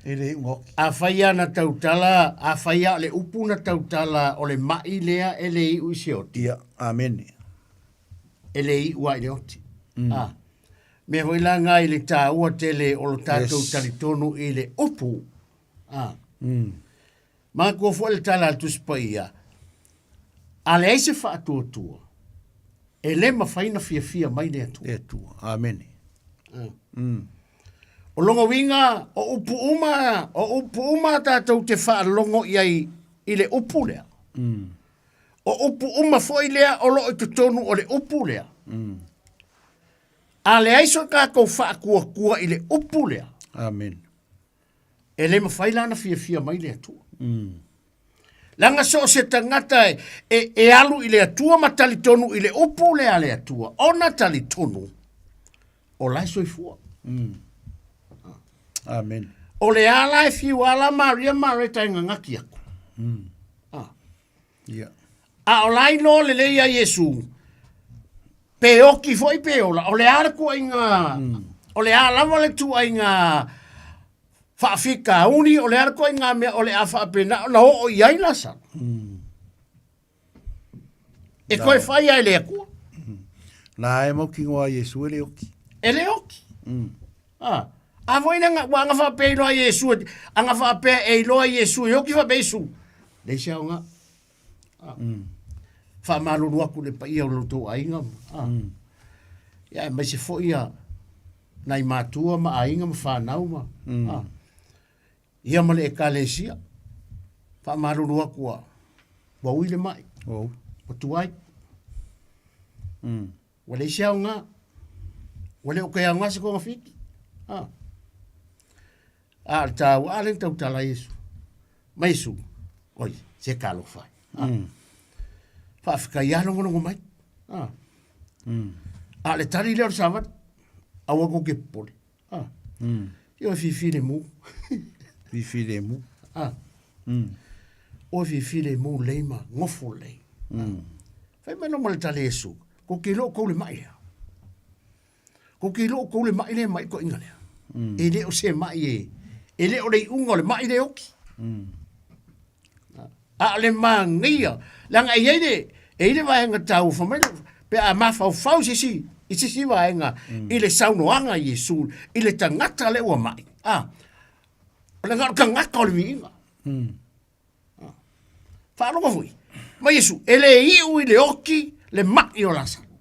Speaker 2: E le iuga oti.
Speaker 1: Afai lava na tautala, afai lava o le upu na tautala o le maʻi lea e le iu i se oti.
Speaker 2: Ia, amene.
Speaker 1: E le iu lava i le oti. A. Mea foi la lena i le taua tele o lo tatou
Speaker 2: Yes.
Speaker 1: talitonu i le upu. A. Manatua foi le tala a le Tusi Paia, a leai se faatuatua, e le mafai na fiafia mai le Atua.
Speaker 2: Le Atua. Amene.
Speaker 1: O lona uiga, o upu uma, o upu uma tatou te faalogo i ai i le upu lea. O upu uma foi lea o lo o i totonu o le upu lea. A leai so tatou faatuatua i le upu lea.
Speaker 2: Amene.
Speaker 1: E le mafai la ona fiafia mai le Atua. Leaga so o se tagata e, e, e alu i le Atua ma talitonu i le upu lea a le Atua, ona talitonu, o la e soifua.
Speaker 2: Amen.
Speaker 1: O le ala e fiu ala Maria Mareta e gagaki aku. Ah.
Speaker 2: Ia.
Speaker 1: A o la iloa lelei ia Iesu, pe oki foi pe ola, o le a le tuuaiga, o le a lava le tuuaiga faafitauli, o le a le tuuaiga mea o le a faapena ona oo i ai Lasalo. E toe fai ai le Atua.
Speaker 2: La e mautinoa a Iesu e le oki.
Speaker 1: E le oki. Ah. A foi na ua aga faapea iloa Iesu, aga faapea e iloa Iesu e oki faapea Iesu. Leai se aoga. Ah. Faamalulu atu le paia o lo outou aiga. Ah. Ia aemaise foi ia nai matua ma aiga ma fanau ma. Ah. Ia ma le Ekalesia. Faamalulu atu ua ua ui le mai.
Speaker 2: Ua ui.
Speaker 1: Ua tuai. Ua leai se aoga. Ua le o toe aoga se togafiti. A. A o le taua, a lea na tautala ai Iesu. Mai Iesu, oi, se talofa e. A. Faafetai lava logologo mai. A. A o le tali lea o le savali, aua tou te popole. A. Ia oe fifilemu.
Speaker 2: Fifilemu.
Speaker 1: A. Oe fifilemu lelei ma nofo lelei. Fai mai loa ma le tali a Iesu, kou te iloa o tou le maʻi lea. Kou te iloa o tou le maʻi lea e maʻi toeaiina lea. E le o se maʻi e, e le o le iuga o le maʻi lea e oki. A o le manaia, leaga e i ai le, e i ai le vaega taua, fai mai pe a mafaufau se isi i se isi vaega i le saunoaga a Iesu i le tagata lea ua maʻi, a, o le tagata o le viiga. Faalogo foi, mai Iesu, e le iu i le oki le maʻi o Lasalo.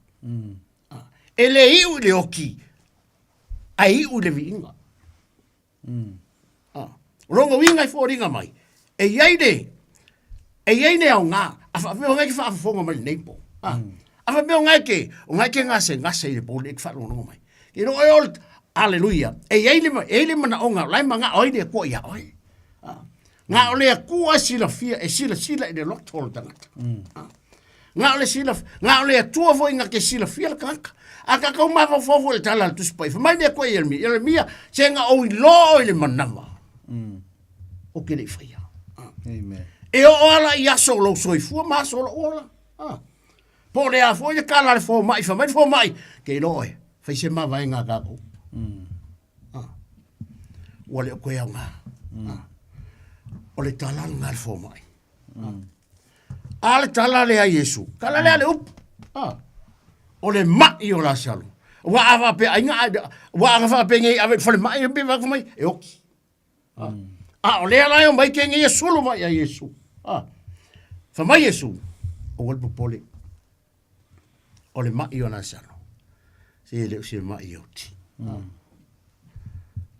Speaker 1: E le iu i le oki, ae iu i le viiga. O lona uiga e foliga mai, e i ai le, e i ai le aoga, a faapea o ngai ke faafofoga mai lenei po. A faapea o ngai ke, o ngai ke gasegase i le po le faalogologo mai. I lo oe o le, aleluia, e i ai le, e i ai le manaoga, o la e manao ai le Atua ia oe. Na o le Atua e silafia, e silasila i le loto o le tagata. Na o le silaf, na o le Atua foi na te silafia le tagata. A tatou mafaufau foi i le tala a le Tusi Paia, fai mai le Atua i Ieremia, Ieremia, se na ou iloa oe i le manava, ou te le i faia.
Speaker 2: Amen.
Speaker 1: E oo ala i aso o lou soifua ma aso o lou ola. Po o le a foi le tala a le fomai, fai mai le fomai, te iloa oe, fai se mavaega a tatou. Ua le o toe aoga. O le tala lena a le fomai. A le tala lea a Iesu, tala lea a le upu. O le mai o Lasalo. Ua a faapea aiga, ua aga faapea nei ave i le falemai, pe fai mai, e oki. A o lea la e omai ke nei e sulu mai ia Iesu. Fai mai Iesu, aua le popole. O le mai o Lasalo, se e le o se mai oti.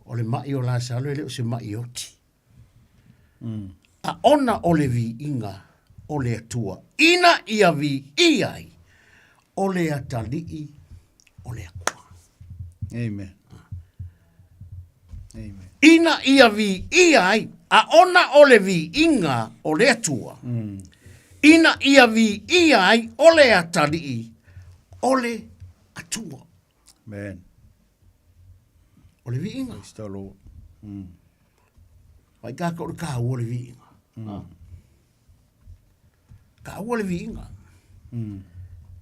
Speaker 1: O le mai o Lasalo e le o se mai oti. A ona o le viiga o le Atua, ina ia viia ai o le atalii o le Atua.
Speaker 2: Amen. Amen.
Speaker 1: Ina ia viia ai, a ona o le viiga o le Atua, ina ia viia ai o le atalii o le Atua.
Speaker 2: Amen.
Speaker 1: O le viiga.
Speaker 2: Praise the Lord.
Speaker 1: Vai tātou le kāua o le viiga. Kāua le viiga.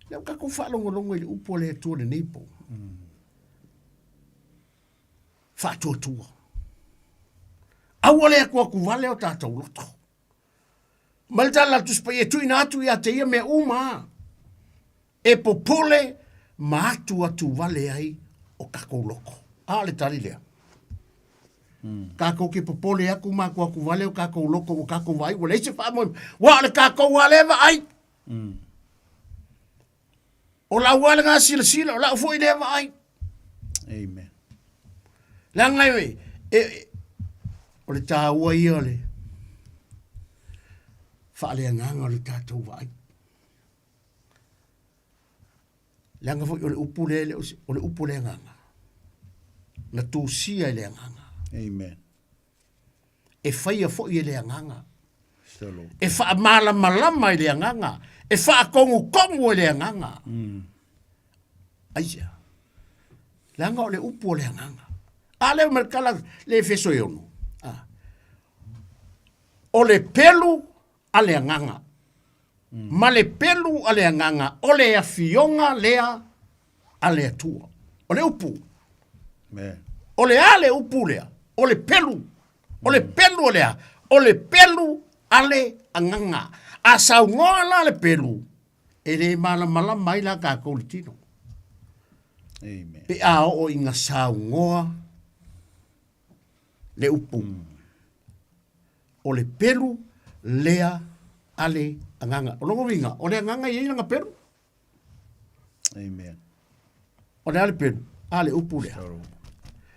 Speaker 1: Lea ua tatou faalogologo i le upu a le Atua lenei po. Faatuatua. Aua le atuatu vale o tatou loto. Ma le tala a le Tusi Paia, e tuuina atu ia te ia mea uma e popole ma atuatu vale ai o tatou loto. A o le tali lea. Tatou te popole atu ma atuatu vale o tatou loto ua tatou vaai ua leai se faamoemoe. Ua o le tatou lava lea e vaai. O lau lava lena silasila, o lau foi lea vaai.
Speaker 2: Amen.
Speaker 1: Leaga e, e, o le taua ia o le faaleagaga o le tatou vaai. Leaga foi o le upu lea, e le o se, o le upu o le agaga. Na tusia e le agaga.
Speaker 2: Amen.
Speaker 1: E faia foi e le agaga. E faamalamalama i le agaga. E faatonutonu e le agaga. Aisea? Leaga o le upu o le agaga. A lea ma le tala le Efeso e 6. A. O le pelu a le Agaga. Ma le pelu a le Agaga, o le afioga lea a le Atua. O le upu.
Speaker 2: Amen.
Speaker 1: O le a le upu lea? O le pelu. O le pelu o le a? O le pelu a le Agaga. A saunoa la le pelu, e le malamalama ai la tatou le tino.
Speaker 2: Amen.
Speaker 1: Pe a oo ina saunoa le upu. O le pelu lea a le Agaga. O lona uiga, o le Agaga e i ai lana pelu.
Speaker 2: Amen.
Speaker 1: O le a le pelu? A le upu lea.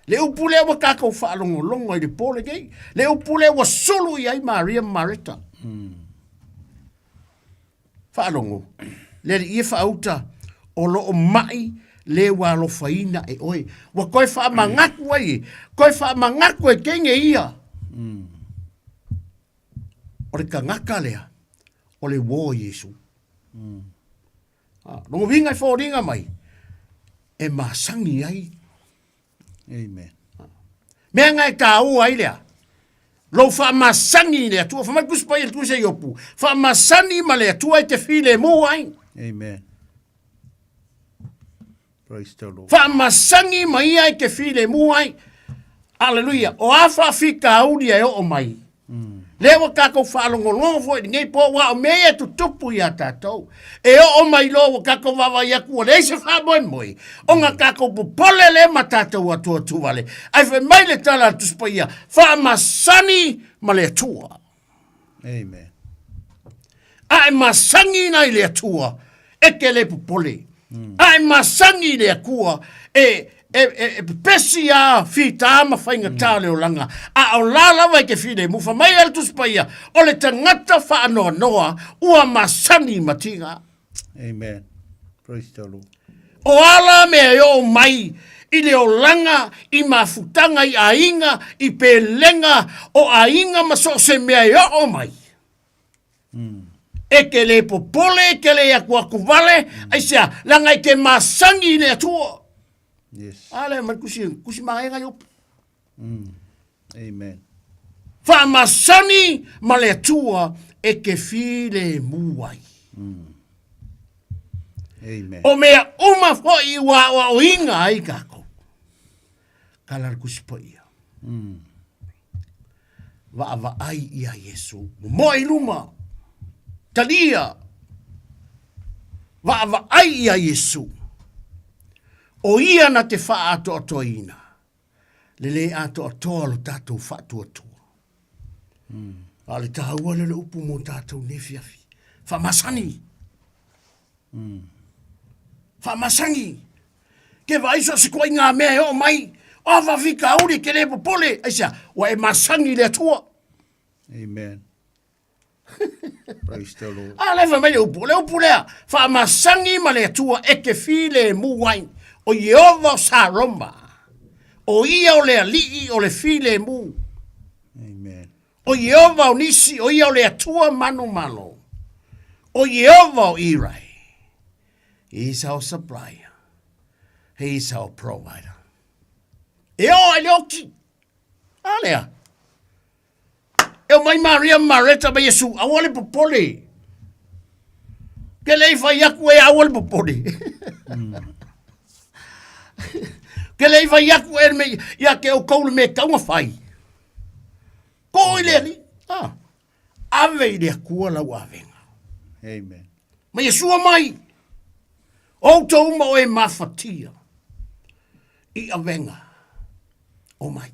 Speaker 1: Le upu lea ua tatou faalogologo ai i le po lenei. Le upu lea ua sulu i ai Maria ma Mareta. Faalogo, le alii e faauta, o lo o mai le ua alofaina e oe. Ua toe faamanatu ai e, toe faamanatu e teine ia. O le tagata lea, o le uo o Iesu. Ah, lona uiga e foliga mai, e masani ai.
Speaker 2: Amen.
Speaker 1: Mea na e tāua ai lea, lou faamasani i le Atua, fai mai le Tusi Paia i le Tusi a Iopu, faamasani ma le Atua e te filemu ai.
Speaker 2: Amen. Praise the Lord.
Speaker 1: Faamasani ma ia e te filemu ai. Aleluia. O a faafitauli e oo mai, Lea ua tatou faalogologo foi i lenei po, aua o mea ia e tutupu iā tatou. E oo mai loa ua tatou vaavaai atu ua leai se faamoemoe, ona tatou popole lea ma tatou atuatu vale. Ae fai mai le tala a le Tusi Paia, faamasani ma le Atua.
Speaker 2: Amen.
Speaker 1: A e masani la i le Atua, e te le popole. A e masani i le Atua, e, e, e, e pepesi a fita ma faigata o le olaga, a o la lava e te filemu. Fai mai a le Tusi Paia, o le tagata faanoanoa ua masani ma tiga.
Speaker 2: Amen. Praise the Lord.
Speaker 1: O a la mea e oo mai i le olaga, i mafutaga, i aiga, i pelega o aiga ma so o se mea e oo mai. E te le popole, e te le akuaku vale, aisea, leaga e te masani i le Atua.
Speaker 2: Yes.
Speaker 1: A lea mai kusi, kusi magaega Iopu.
Speaker 2: Amen.
Speaker 1: Faamasani ma le Atua e te filemu ai.
Speaker 2: Amen.
Speaker 1: O mea uma foi ua aoaoina ai tatou. Tala le Tusi Paia. Vaavaai ia Iesu. Momoe i luma. Talia. Vaavaai ia Iesu. O ia na te faaatoatoaina le le atoatoa o lo tatou faatuatua. A o le taua lea o le upu mo tatou nei afiafi. Faamasani. Faamasani. Ke vaai so o se ituaiga mea e oo mai, o a faafitauli e te le popole, aisea? Ua e masani i le Atua.
Speaker 2: Amen. Praise the Lord.
Speaker 1: A lea fai mai le upu, o le upu lea, faamasani ma le Atua e te filemu ai. O Ieova o Saroma, o ia o le Alii o le filemu.
Speaker 2: Amen.
Speaker 1: O Ieova o Nisi, o ia o le Atua manumalo. O Ieova o Irai. He is our supplier. He is our provider. E oo ai le oti. A lea. E omai Maria ma Mareta ma Iesu, aua le popole. Ke le i fai atu e aua le popole. Ke le i fai atu e me ia ke o kou le me taunga fai. Ko i le ali. Ah. Ave i le Atua lau avega.
Speaker 2: Amen.
Speaker 1: Ma Iesu mai. Outou uma o e mafatia i avega o mai.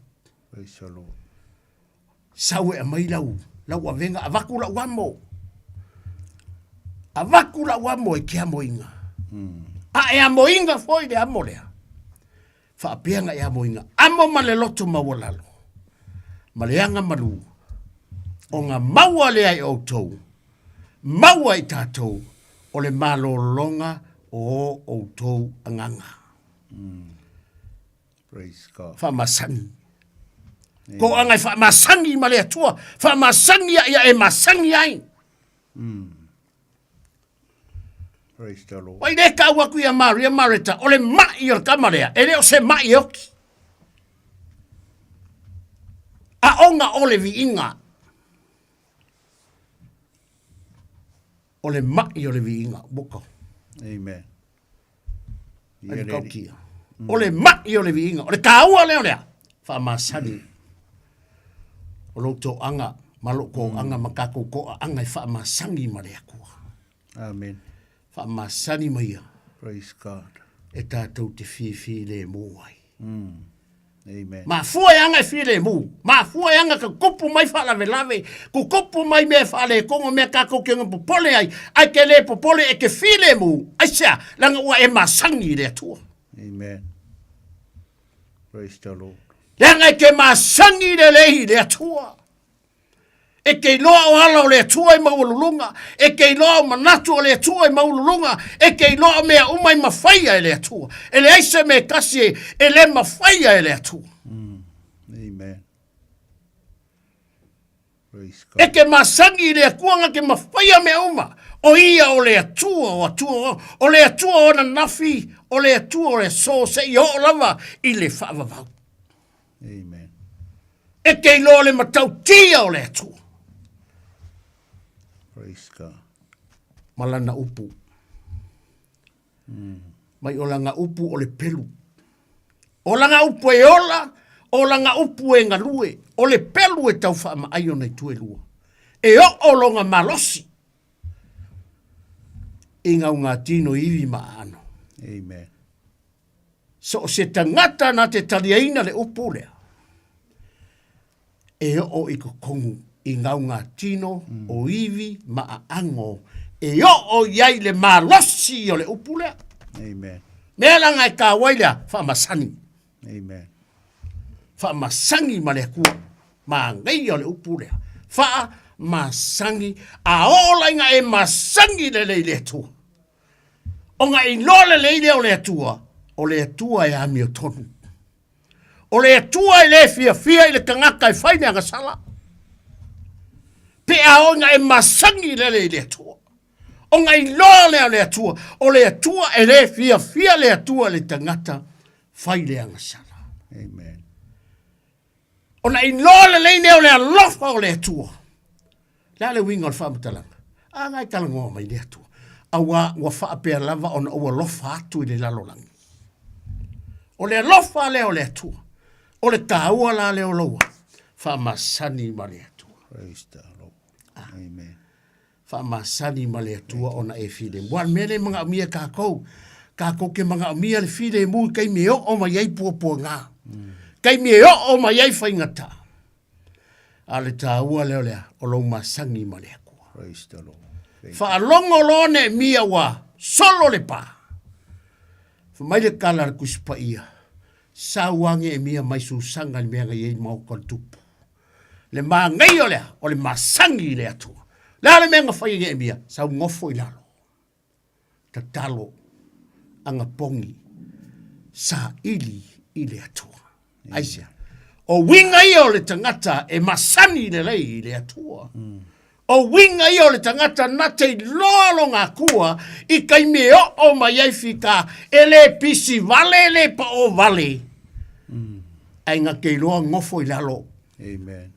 Speaker 2: Praise the Lord.
Speaker 1: Sau e aumai lau, lau avega, avatu lau amo. Avatu lau amo e ke amoina. A e amoina foi le amo lea. Faapea na e amoina. Amo ma le loto maualalo. Ma le aga malu. Ona maua lea e outou. Maua i tatou o le malologa o o outou agaga.
Speaker 2: Praise God.
Speaker 1: Faamasani. Ko anga e faamasani ma le Atua, faamasani ia ia e masani ai.
Speaker 2: Praise the Lord.
Speaker 1: Wai le kau aku ia Maria Mareta, o le mai o le tama lea, e le o se mai e oki. A onga o le viiga. O le ma'i o le viiga. Boka.
Speaker 2: Amen.
Speaker 1: Ai tautia. O le ma'i o le viiga. O le taua lea o lea. Faamasani. O lou toaga ma lou toaga ma tatou toaaga e faamasani ma le Atua.
Speaker 2: Amen.
Speaker 1: Faamasani ma ia.
Speaker 2: Praise God.
Speaker 1: E tatou te fifilemu ai.
Speaker 2: Amen.
Speaker 1: Mafua e aga e filemu. Mafua e aga ka tupu mai faalavelave, tutupu mai mea e faaletonu, mea tatou te popole ai, ae te le popole e te filemu. Aisea? Leaga ua e masani i le Atua.
Speaker 2: Amen. Praise the Lord.
Speaker 1: Leaga e te masani lelei i le Atua. E te iloa o ala o le Atua i maualuluga, e te iloa o manatu o le Atua i maualuluga, e te iloa o mea uma i mafaia e le Atua. E leai se mea e tasi e, e le mafaia e le Atua.
Speaker 2: Amen. Praise God.
Speaker 1: E te masani i le Atua na te mafaia mea uma. O ia o le Atua o Atua, o le Atua o ananafi, o le Atua o le aso seia oo lava i le faavavau.
Speaker 2: Amen.
Speaker 1: E te iloa le matautia o le Atua.
Speaker 2: Praise God.
Speaker 1: Ma lana upu. Mai o lana upu o le pelu. O lana upu e ola, o lana upu e galue. O le pelu e tau faamaai ona itu e lua. E oo lona malosi i gaugatino ivi ma aano.
Speaker 2: Amen.
Speaker 1: So o se tagata na te taliaina le upu lea, e oo i totonu i gaugatino o ivi ma aago e oo i ai le malosi o le upu lea.
Speaker 2: Amen.
Speaker 1: Mea laga e taua ai lea, faamasani.
Speaker 2: Amen.
Speaker 1: Faamasani ma le Atua. Manaia o le upu lea. Faamasani. A oo la ina e masani lelei i le Atua, Ona iloa lelei lea o le Atua, o le Atua e amiotonu. O le Atua e le fiafia i le tagata e fai le agasala. Pe a oo ina e masani lele i le Atua. Ona iloa lea o le Atua, o le Atua e le fiafia le Atua i le tagata fai le agasala.
Speaker 2: Amen.
Speaker 1: Ona iloa lelei lea o le alofa o le Atua. Le a le uiga o le faamatalaga? A na e talanoa mai le Atua. Auā ua faapea lava ona ou alofa atu i le lalolagi. O le alofa lea o le Atua. O le taua la lea o loua faamasani ma le Atua.
Speaker 2: Praise the Lord. Amen.
Speaker 1: Faamasani ma le Atua ona e filemu. Aua o le mea lea e manaomia e tatou, tatou te manaomia le filemu i taimi e oo mai ai puapuaga, taimi e oo mai ai faigata. A o le taua lea o le a? O lou masani ma le Atua.
Speaker 2: Praise the Lord.
Speaker 1: Faalogo loa Neemia ua solo le pa. Fai mai le tala a le Tusi Paia, Sau lava Neemia mai Susaga i le mea na i ai le maota o le tupu. Le manaia o le a? O le masani i le Atua. Le a le mea na fai e Neemia? Sau nofo i lalo. Tatalo, anapogi, saili i le Atua. Aisea? O uiga ia o le tagata e masani lelei i le Atua. O uiga ia o le tagata na te iloa lona Atua i taimi e oo mai ai fita, e le pisi vale, e le paʻo vale, ae na te iloa nofo i lalo.
Speaker 2: Amen.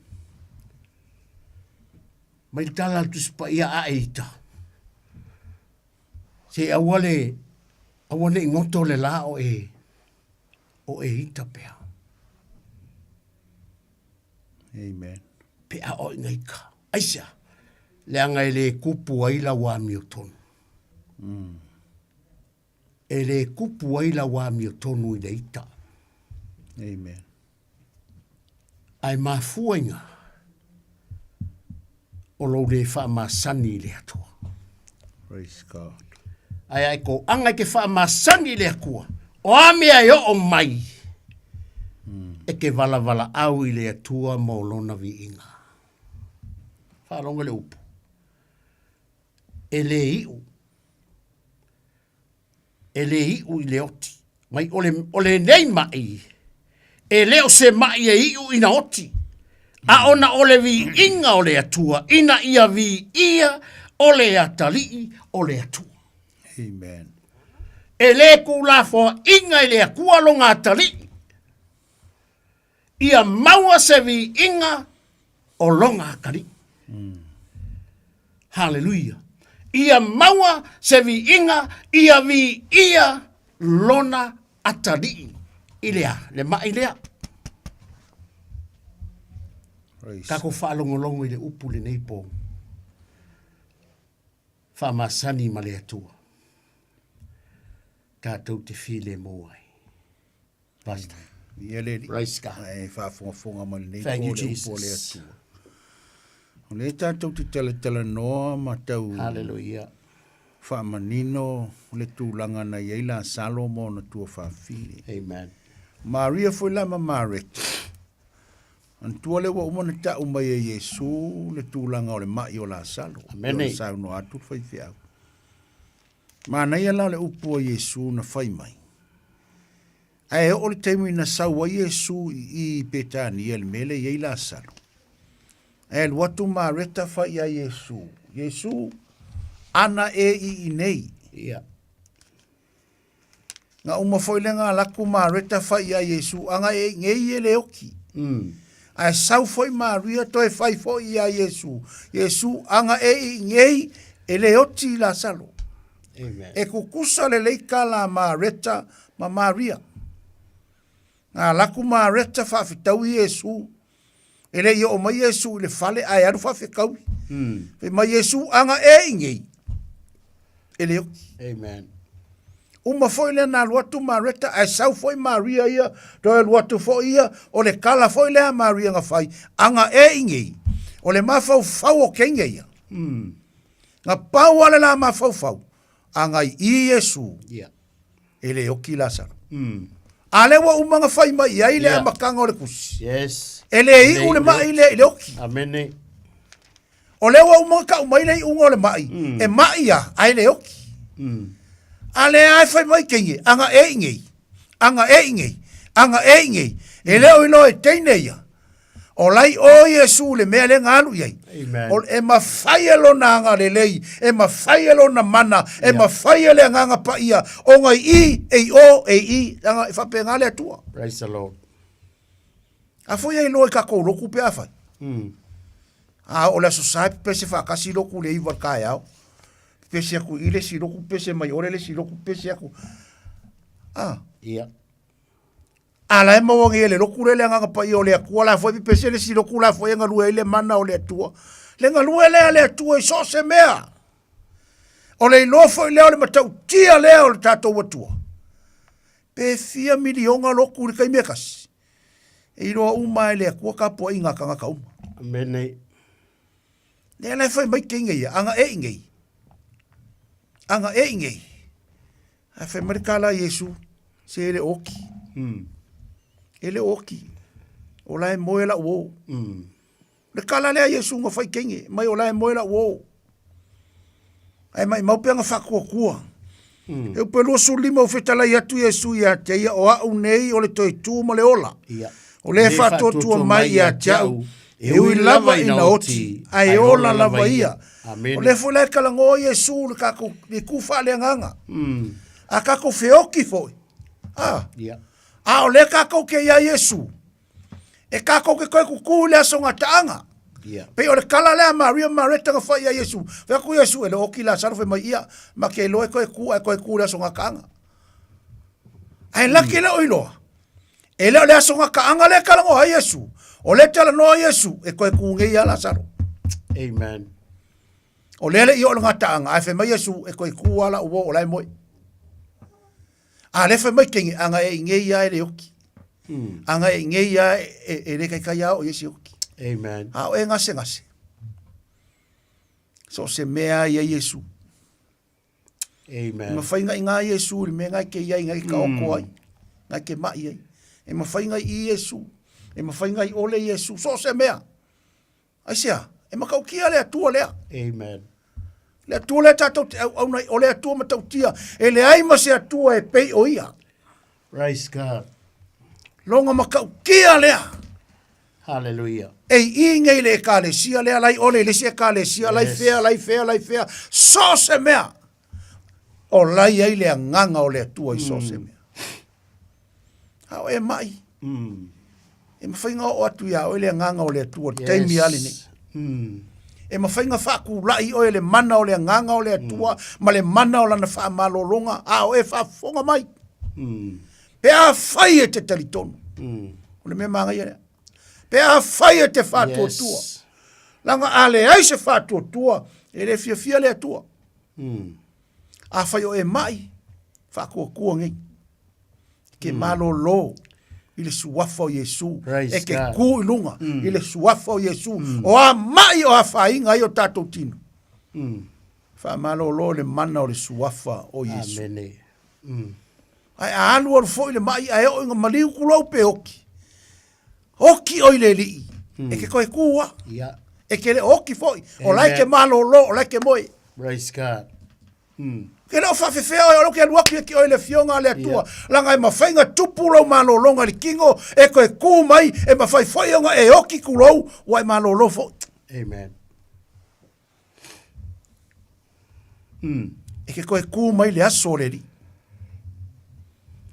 Speaker 1: Mai le tala a le Tusi Paia a e ita. Se aua le, aua ne i goto le la o e, o e ita pea.
Speaker 2: Amen.
Speaker 1: Pe a o ina ika. Aisea, leaga e le kupu ai lau amiotonu. E le kupu ai lau amiotonu i le ita.
Speaker 2: Amen.
Speaker 1: Ae mafua iga o lou le faamasani i le Atua.
Speaker 2: Praise God.
Speaker 1: Ae a e koaga e te faamasani i le Atua, o a mea e oo mai, e te valavalaau i le Atua mo lona viiga. Faalogo le upu. E le iu. E le iu i le oti. Mai o le, o lenei mai, e le o se mai e iu ina oti, a ona o le viiga o le Atua, ina ia viia o le atalii o le Atua.
Speaker 2: Amen.
Speaker 1: E le tuulafoaiga i le Atua lona atalii, ia maua se viiga o lona atalii. Haleluia. Ia maua se viiga, ia viia lona atalii i le a? Le ma'i lea. Tatou faalogologo i le upu lenei po. Faamasani ma le Atua. Tatou te filemu ai. Pastor.
Speaker 2: Ia le alii.
Speaker 1: Praise God.
Speaker 2: Ae faafogafoga mai lenei
Speaker 1: Thank
Speaker 2: po
Speaker 1: you,
Speaker 2: le upu a le
Speaker 1: Jesus.
Speaker 2: Atua. O lea tatou te talatalanoa ma tau
Speaker 1: Hallelujah.
Speaker 2: faamanino le tulaga na i ai Lasalo ma ona tuafafine.
Speaker 1: Amen.
Speaker 2: Maria foi la ma Mareta. Manatua lea ua uma ona tau mai e Iesu le tulaga o le mai o Lasalo.
Speaker 1: Amene.
Speaker 2: Ona saunoa atu le faifeau. Manaia la o le upu a Iesu na fai mai. Ae oo le taimi na sau ai Iesu i i Petania i le mea lea e i ai Lasalo. Ae alu atu Mareta fai ia Iesu, Iesu, ana e i inei.
Speaker 1: Ia.
Speaker 2: Na uma foi lea na alaku Mareta fai ia Iesu, ana e inei e le oki. Ae sau foi Maria toe fai foi ia Iesu, Iesu, ana e i inei e le oti Lasalo.
Speaker 1: Amen.
Speaker 2: E kukusa lelei kala a Mareta ma Maria. Na alaku Mareta faafetaui Iesu. E le i oo mai Iesu i le fale ae alu faafetaui. Fai mai Iesu, ana e i nei, e le oti.
Speaker 1: Amen.
Speaker 2: Uma foi lea na alu atu Mareta, ae sau foi Maria ia, toe alu atu foi ia, o le kala foi lea a Maria na fai, ana e i nei, o le mafaufau o teine ia. Na pau lava le la mafaufau, ana i i Iesu,
Speaker 1: Yeah.
Speaker 2: E le oki Lasaro. A lea ua uma na fai mai i ai le
Speaker 1: Yeah.
Speaker 2: amataga o le tusi.
Speaker 1: Yes.
Speaker 2: E le iu le mai lea i le oki.
Speaker 1: Amene.
Speaker 2: O lea ua uma na tau mai le iuga o le mai, e mai a, ae le oki. A lea e fai mai teine, ana e i nei, ana e i nei, ana e i nei. E le o iloa e teine ia. O lai o Iesu le mea lea na alu i ai.
Speaker 1: Amen.
Speaker 2: O, e mafai e lona agalelei, e mafai e lona mana, e
Speaker 1: Yeah.
Speaker 2: mafai e le agaga paia, ona i i, e i o, e i i, leaga e faapena le Atua.
Speaker 1: Praise the Lord.
Speaker 2: A foi e iloa i tatou lotu pe afai. A o le Aso Sa e pepese faatasi lotu i le 9 i le taeao. Pepese atu i i le isi lotu, pepese mai o le isi lotu, pepese atu. A.
Speaker 1: Yeah.
Speaker 2: A la e maua nei e le lotu lea le Agaga Paia o le Atua, la foi pepese le isi lotu, la foi e galue ai le mana o le Atua. Le galue lea a le Atua i so o se mea. O le iloa foi lea o le matautia lea o le tatou Atua. Pe fia miliona lotu i le taimi e tasi. E iloa uma e le Atua tapuaiga a tagata uma.
Speaker 1: Amene.
Speaker 2: Lea la e fai mai teine ia, ana e i nei. Ana e i nei. Ae fai mai le tala a Iesu, se e le oki. E le oki. O la e moe lau uō. Le tala lea a Iesu na fai teine, mai o la e moe lau uō. Ae maimau pe ana faatuatua. E upu e 25 ua fetalai atu Iesu ia te ia, o au nei o le toe tu ma le ola.
Speaker 1: Ia.
Speaker 2: O le faatuatua mai ia te au, e ui lava ina oti, ae ola lava ia.
Speaker 1: Amene.
Speaker 2: O lea foi la e talanoa Iesu i le tatou, le tu faaleagaga. A tatou feoki foi. A.
Speaker 1: Ia.
Speaker 2: A o lea tatou te ia Iesu, e tatou te toe tutu i le aso gataaga.
Speaker 1: Ia.
Speaker 2: Pei o le tala lea a Maria ma Mareta na fai ia Iesu. Fai atu Iesu, e le oti Lasaro, fai mai ia, ma ke iloa e toe tu, ae toe tu i le aso gataaga. Ae laki le o iloa. E le o le aso gataaga lea e talanoa ai Iesu. O lea e talanoa Iesu, e toe tu nei lava Lasaro.
Speaker 1: Amen.
Speaker 2: O lea le i oo i le gataaga, ae fai mai Iesu, e toe tu lava lau uo o la e moe. A lea fai mai teine, ana e i nei lava e le oti. Ana e i nei lava e le taitai lava oo i ai se oti.
Speaker 1: Amen.
Speaker 2: A o e gasegase. So o se mea ia Iesu.
Speaker 1: Amen.
Speaker 2: E mawhai ngai ngā Iesu i le mea ngai ke iai ngai ka oko ai, ngai ke mai ai. E mawhai ngai i Iesu, e mawhai ngai ole Iesu, so se mea. Aisea, e matautia le Atua lea.
Speaker 1: Amen.
Speaker 2: Le Atua lea tatou te auauna ai, o le Atua matautia, e leai ma se Atua e pei o ia.
Speaker 1: Praise God.
Speaker 2: Lona matautia lea.
Speaker 1: Hallelujah.
Speaker 2: E i nei le ekalesia lea, lai ole i le isi ekalesia, lai fea, lai fea, lai fea, so se mea. O lai ai le agaga o le Atua i so se mea. A o e mai. E mawhai ngā o atu ia oe le agaga o le Atua, le taimi a lenei. E mafai ona faatulai oe e le mana o le Agaga o le Atua ma le mana o Lana faamalologa a o e faafofoga mai. Pe afai e te talitonu. O le mea manaia lea. Pe afai e te faatuatua. Yes. Leaga a leai se faatuatua, e le fiafia le Atua. Afai o e mai, faatuatua nei. Ke malolo i le suafa o Iesu.
Speaker 1: Praise
Speaker 2: E ke
Speaker 1: God.
Speaker 2: kū i luga i le suafa o Iesu. O a mai o afaina ai o tatou tino. Faamalolo le mana o le suafa o Iesu.
Speaker 1: Amene.
Speaker 2: Ae a alualu foi le mai ae oo ina maliu kulou pe oki. Oki oi le alii, e ke koe kū a.
Speaker 1: Ia.
Speaker 2: E ke le oki foi. O la e ke malolo, o la e ke moe.
Speaker 1: Praise God.
Speaker 2: Ke le o faafefea oe, o lea ou te alu atu ia te oe i le Afioga a le Atua, leaga e mafai ona tupu lou malologa i le tino, e toe kū mai, e mafai foi ona e oti tulou, ua e malolo foi.
Speaker 1: Amen.
Speaker 2: E ke toe kū mai le aso o le Alii.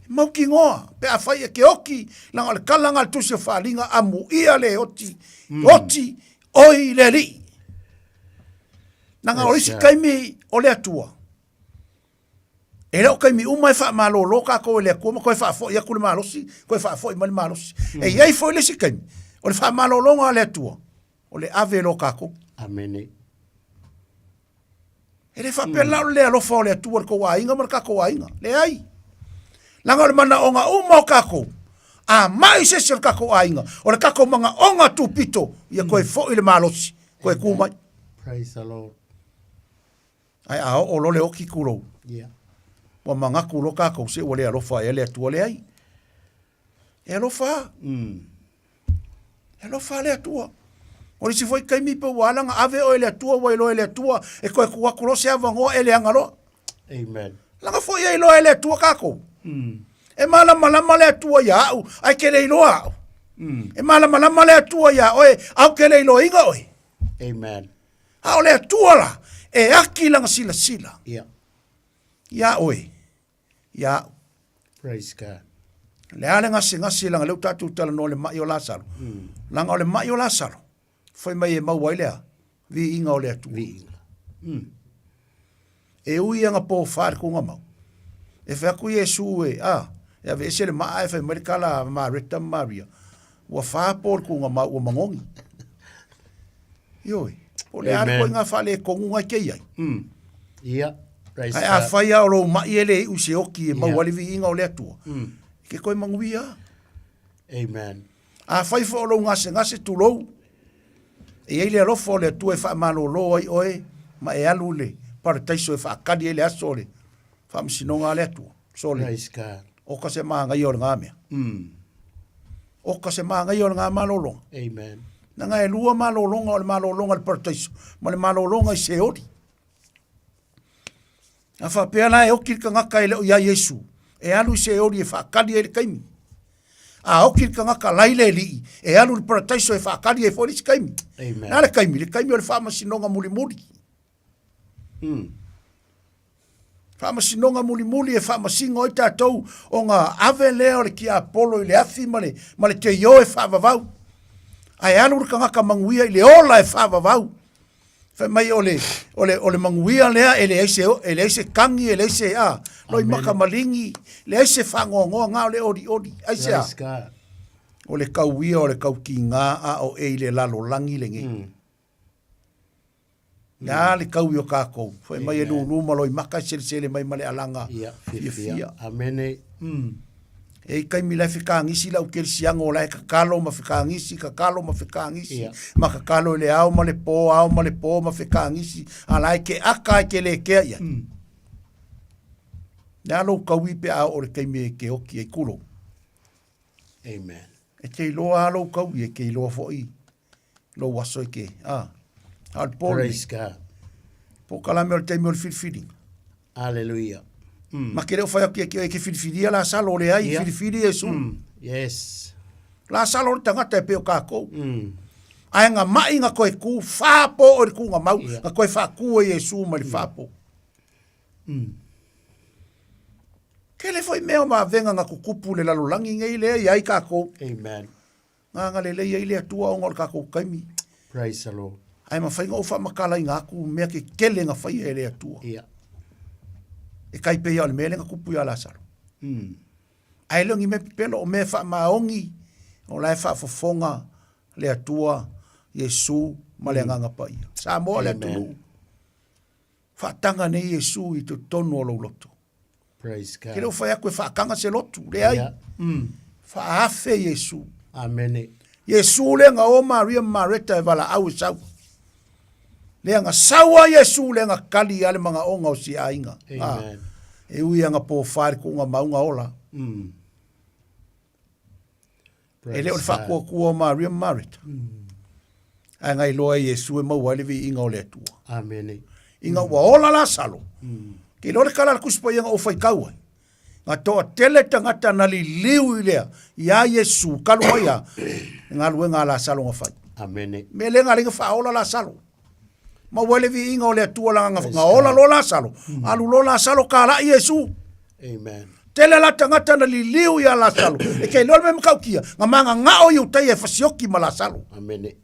Speaker 2: E mautinoa, pe afai e ke oti, leaga o le tala lena a le Tusi o Faaaliga, amuia le oti, oti oi le Alii. Leaga o isi taimi o le Atua, e le o taimi uma e faamalolo tatou e le Atua ma toe faafoi atu le malosi, toe faafoi mai le malosi. E i ai foi le isi taimi, o le faamalologa a le Atua, o le ave loa tatou.
Speaker 1: Amene.
Speaker 2: E le faapea la o le le alofa o le Atua i le tou aiga ma le tatou aiga. Leai. Leaga o le manaoga uma o tatou, a mai se isi o le tatou aiga, o le tatou manaoga tupito, ia toe foi le malosi, toe kū mai.
Speaker 1: Praise the Lord.
Speaker 2: Ae a oo loa le oti tulou,
Speaker 1: Yeah.
Speaker 2: ua manatu loa tatou se ua le alofa ea le Atua. Leai. E alofa lava. E alofa lava le Atua. O le isi foi taimi pe ua ala ona ave oe e le Atua, ua iloa e le Atua e toe tuu atu loa se avanoa e leaga loa.
Speaker 1: Amen.
Speaker 2: Leaga foi e iloa e le Atua tatou. E malamalama le Atua ia au, ae ke le iloa au. E malamalama le Atua ia oe, ae ou te le iloaina oe.
Speaker 1: Amen.
Speaker 2: A o le Atua la, e aki lana silasila
Speaker 1: Yeah.
Speaker 2: ia oe, ia au.
Speaker 1: Praise God.
Speaker 2: Le a le gasegase leaga lea ua tatou talanoa i le mai o Lasalo. Leaga o le mai o Lasalo, fai mai e maua ai le a? Viiga o le Atua.
Speaker 1: Viiga.
Speaker 2: E ui ia na pofa i le tuugamau. E fai atu Iesu e, a, e aveese le maa ae fai mai le tala a Mareta ma Maria, ua fa po i le tuugamau ua magogi. Ioe. Po o le a le ituaiga faaletonu na e te i ai.
Speaker 1: Ia. Praise
Speaker 2: Ae
Speaker 1: God.
Speaker 2: afai lava o lou mai e le iu i se oti e maua ai le viiga o le Atua, e ke toe manuia lava.
Speaker 1: Amen.
Speaker 2: Afai foi o lou gasegase, tulou, e i ai le alofa o le Atua e faamalolo ai oe ma e alu i le parataiso e faatali ai le aso o le faamasinoga a le Atua. Sole,
Speaker 1: Praise God.
Speaker 2: oka se manaia o lena mea. Oka se manaia o lena malologa.
Speaker 1: Amen.
Speaker 2: Leaga e lua malologa, o le malologa i le parataiso ma le malologa i Seoli. A faapea la e oti le tagata e le o ia Iesu, e alu i Seoli e faatali ai le taimi. A oti le tagata la i le Alii, e alu i le parataiso e faatali ai foi le isi taimi.
Speaker 1: Amen.
Speaker 2: Le a le taimi? Le taimi o le faamasinoga mulimuli. Faamasinoga mulimuli e faamasino ai tatou ona ave lea o le tiapolo i le afi ma le, ma le teio e faavavau. Ae alu le tagata manuia i le ola e faavavau. Fai mai o le, o le, o le manuia lea e leai se, e leai se kagi, e leai se, a, loimaka maligi, leai se faanoanoa, na o le olioli. Aisea?
Speaker 1: Praise God.
Speaker 2: O le tauia o le tautiga a o e i le lalolagi lenei. Le a le taui o tatou, fai mai e lūlū ma loimaka e selesele mai ma le alaga
Speaker 1: Ia,
Speaker 2: fiafia.
Speaker 1: fiafia. Amene.
Speaker 2: E i ai taimi la e fekagisi le au kerisiano o la e tatalo ma fekagisi, tatalo ma fekagisi,
Speaker 1: Ia.
Speaker 2: ma tatalo i le ao ma le pō, ao ma le pō ma fekagisi, a la e ke aka ae ke le kea i ai. Le a lou taui pe a oo i le taimi e ke oti ai, tulou.
Speaker 1: Amen.
Speaker 2: E te iloa lava lou taui, e te iloa foi lou aso e ke, a, a o le pō lenei.
Speaker 1: Praise God.
Speaker 2: Polokalame o le taimi o le filifiliga.
Speaker 1: Hallelujah.
Speaker 2: Ma ke le o fai atu ia ki oe e ke filifilia Lasalo, leai,
Speaker 1: Ia.
Speaker 2: filifili Iesu.
Speaker 1: Yes.
Speaker 2: Lasalo o le tagata e pei o kākou. Ae na mai na toe kū fā pō i le kūgamau,
Speaker 1: Ia.
Speaker 2: na toe faakū e Iesu mai le fā pō. Tele foi mea o vavega na tutupu i le lalolagi nei lea i ai kākou.
Speaker 1: Amen.
Speaker 2: Na agalelei ai le Atua ona o le tatou taimi.
Speaker 1: Praise the Lord.
Speaker 2: Ae mafai ona ou faamatalaina atu mea tetele na faia e le Atua.
Speaker 1: Ia.
Speaker 2: E tai pei lava o le mea lea na tupu ia Lasalo.
Speaker 1: Mm.
Speaker 2: Ae le o ni mea pepelo, o mea faamaoni, o la e faafofoga le Atua, Iesu ma le Agaga Paia. Samoa le atunuu. Faataga nei Iesu i totonu o lou loto.
Speaker 1: Praise God.
Speaker 2: Ke le o fai atu e faataga se lotu, leai.
Speaker 1: Yeah. Mm.
Speaker 2: Faaafe Iesu.
Speaker 1: Amene.
Speaker 2: Iesu lea na o Maria ma Mareta e valaau e sau. Lea na sau a Iesu lea na kali a le manaoga o si aiga.
Speaker 1: Amen.
Speaker 2: E ui a na pōwha i le tuuga mauga ola.
Speaker 1: Mm.
Speaker 2: E le o le faatuatua o Maria ma Mareta. Mm. Ae na iloa e Iesu e maua ai le viiga o le Atua.
Speaker 1: Amene.
Speaker 2: Ina ua ola Lasalo. Mm. Ke iloa le tala a le Tusi Paia na ou faitau ai. Na toatele tagata na liliu i lea, iā Iesu, talu mai a, le galuega a Lasalo na fai.
Speaker 1: Amene.
Speaker 2: Mea lea na ala ai na faaola Lasalo. Maua ai le viiga o le Atua leaga na ola loa Lasalo, alu loa Lasalo talai Iesu.
Speaker 1: Amen.
Speaker 2: Tele la tagata na liliu iā Lasalo, e te iloa le mea matautia, na magagao Iutaia e fasioki ma Lasalo.
Speaker 1: Amene.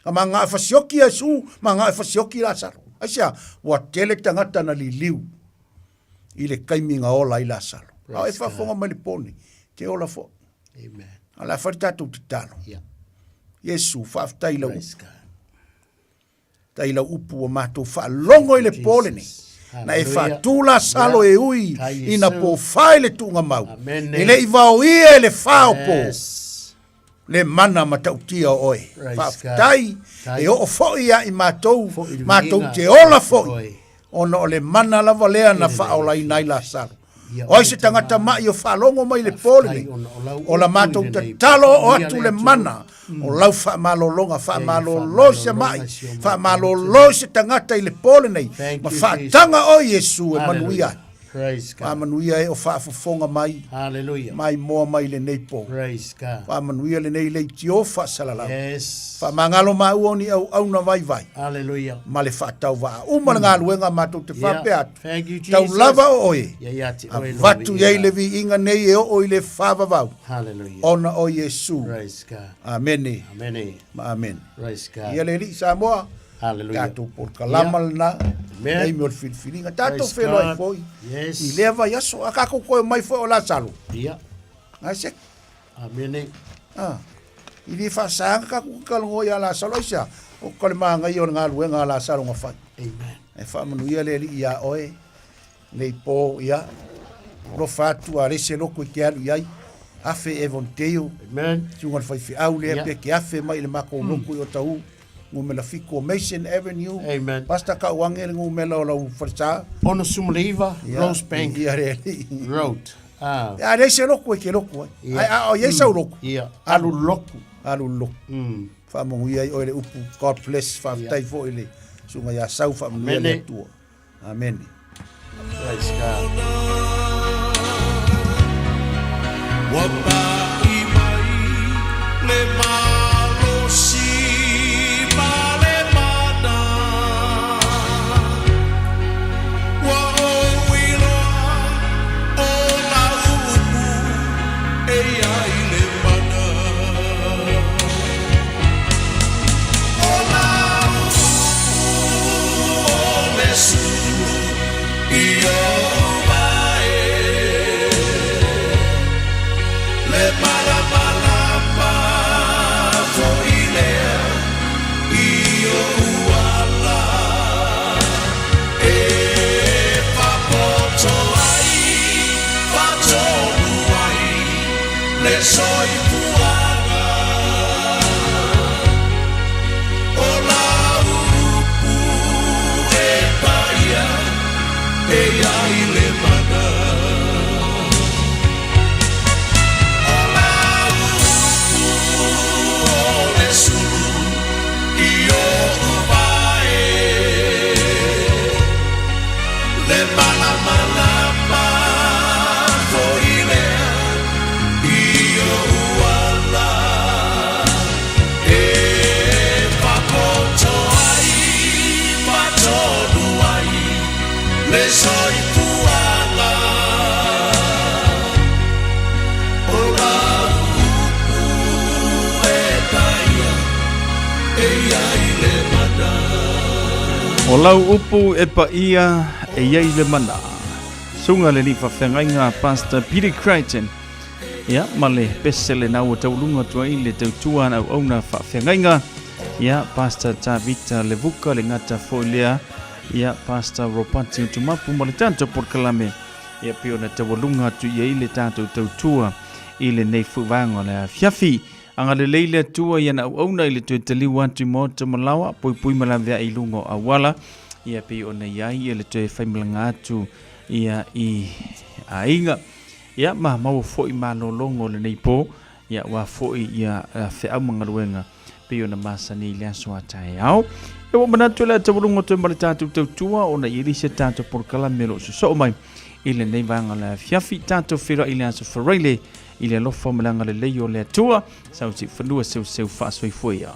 Speaker 2: Na magagao e fasioki Iesu, magagao e fasioki Lasalo. Aisea? Ua tele tagata na liliu i le taimi na ola ai Lasalo. A o e faafofoga mai le po nei, te ola foi.
Speaker 1: Amen.
Speaker 2: A o le a fai le tatou tatalo.
Speaker 1: Yeah.
Speaker 2: Iesu, faafetai i lau
Speaker 1: Praise
Speaker 2: upu.
Speaker 1: God.
Speaker 2: Faafetai i lau upu ua matou faalogo i le po lenei. Na e
Speaker 1: Hallelujah.
Speaker 2: faatu Lasalo e ui
Speaker 1: Tai
Speaker 2: ina
Speaker 1: Iesu.
Speaker 2: pofā i le tuugamau.
Speaker 1: Amene.
Speaker 2: E le i vaoia e le fa o po.
Speaker 1: Yes.
Speaker 2: Le mana matautia o oe.
Speaker 1: Praise
Speaker 2: Faafetai
Speaker 1: God. Tai.
Speaker 2: e oo foi ia i matou,
Speaker 1: Foi i le
Speaker 2: matou
Speaker 1: viiga.
Speaker 2: te ola foi.
Speaker 1: Oi.
Speaker 2: Ona o le mana lava lea na faaolaina ai Lasalo.
Speaker 1: Ia
Speaker 2: O ai se tagata ma'i o faalogo mai le po lenei, o la matou tatalo oo atu le mana o lau faamalologa, faamalolo i se ma'i, faamalolo i se tagata i le po lenei, ma faataga oe Iesu e manuia ai. Faamanuia e o faafofoga mai, maimoa mai lenei po. Faamanuia lenei leitio faasalalau. Faamagalo maua o ni auauna vaivai ma le faatauvaa uma le galuega matou te faapea atu. Tau lava o oe, avatu i ai le viiga nei e oo i le faavavau, ona o Iesu. Amene ma amene. Ia le Alii Samoa, tatou polokalama lena, taimi o le filifiliga. Tatou feiloai foi i lea vaiaso, a tatou toe omai foi o Lasalo. Aiseke.
Speaker 1: Amene.
Speaker 2: Ah. I le faasaga tatou talanoa ia Lasalo, aisea? O ka le manaia o le galuega a Lasalo na fai.
Speaker 1: Amen.
Speaker 2: E faamanuia le Alii iā oe, nei po, ia, alofa atu a leai se loto e te alu i ai, afe Avondale,
Speaker 1: Amen.
Speaker 2: susuga i le faifeau lea
Speaker 1: Ia.
Speaker 2: pe te afe mai i le matou lotu i Otahuhu, numera 7 o Mason Avenue.
Speaker 1: Amen.
Speaker 2: Pastor Kauange le numera o lau falesa.
Speaker 1: 69
Speaker 2: Ia,
Speaker 1: Rosebank
Speaker 2: Ia le Alii.
Speaker 1: Road. Ah.
Speaker 2: A leai se lotu e te lotu ai.
Speaker 1: Ia.
Speaker 2: Ai a o i ai sau lotu.
Speaker 1: Ia. Alu lotu.
Speaker 2: Alu lotu. Faamanuia ai oe le upu. God bless. Faafetai foi i le susuga ia Sau. Faamanuia le
Speaker 1: Amene.
Speaker 2: Atua. Amene.
Speaker 1: Praise God.
Speaker 3: Ua pa'i mai le malosi ma le mana. Ua ou iloa o lau upu e i ai le mana. O lau upu o le sulu i ou mae. Le malamalama foi lea i ou ala. E faapoto ai, faatonu ai le soifuaga. O lau upu e paia e i ai le mana. O lau upu o le sulu i ou vae. Le malamalama foi lea i ou
Speaker 4: O lau upu e paia e i ai le mana. Suga le alii faafeagaiga Pastor Peter Crichton. Ia, ma le pese lena ua tauluga atu ai le tautua na auauna faafeagaiga. Ia, Pastor Tavita Levuka le gata foi lea. Ia, Pastor Ropati Utumapu ma le tatou polokalame. Ia, pei ona taualuga atu i ai le tatou tautua i lenei foi vaega o le afiafi. Agalelei le Atua i ana auauna i le toe taliu atu i maota ma laoa, puipui ma laveai i luga o auala, ia pei ona i ai ia le toe faimalaga atu ia i aiga. Ia ma maua foi malologo o lenei po, ia aua foi ia feau ma galuega pei ona masani i le aso a taeao. Ia ua manatu le a taualuga toe ma le tatou tautua ona i ai se tatou polokalame o lo o sosoo mai i lenei vaega o le afiafi. Tatou feiloai i le aso Faraile i le alofa ma le agalelei o le Atua, sau siufanua seuseu faasoifua ia.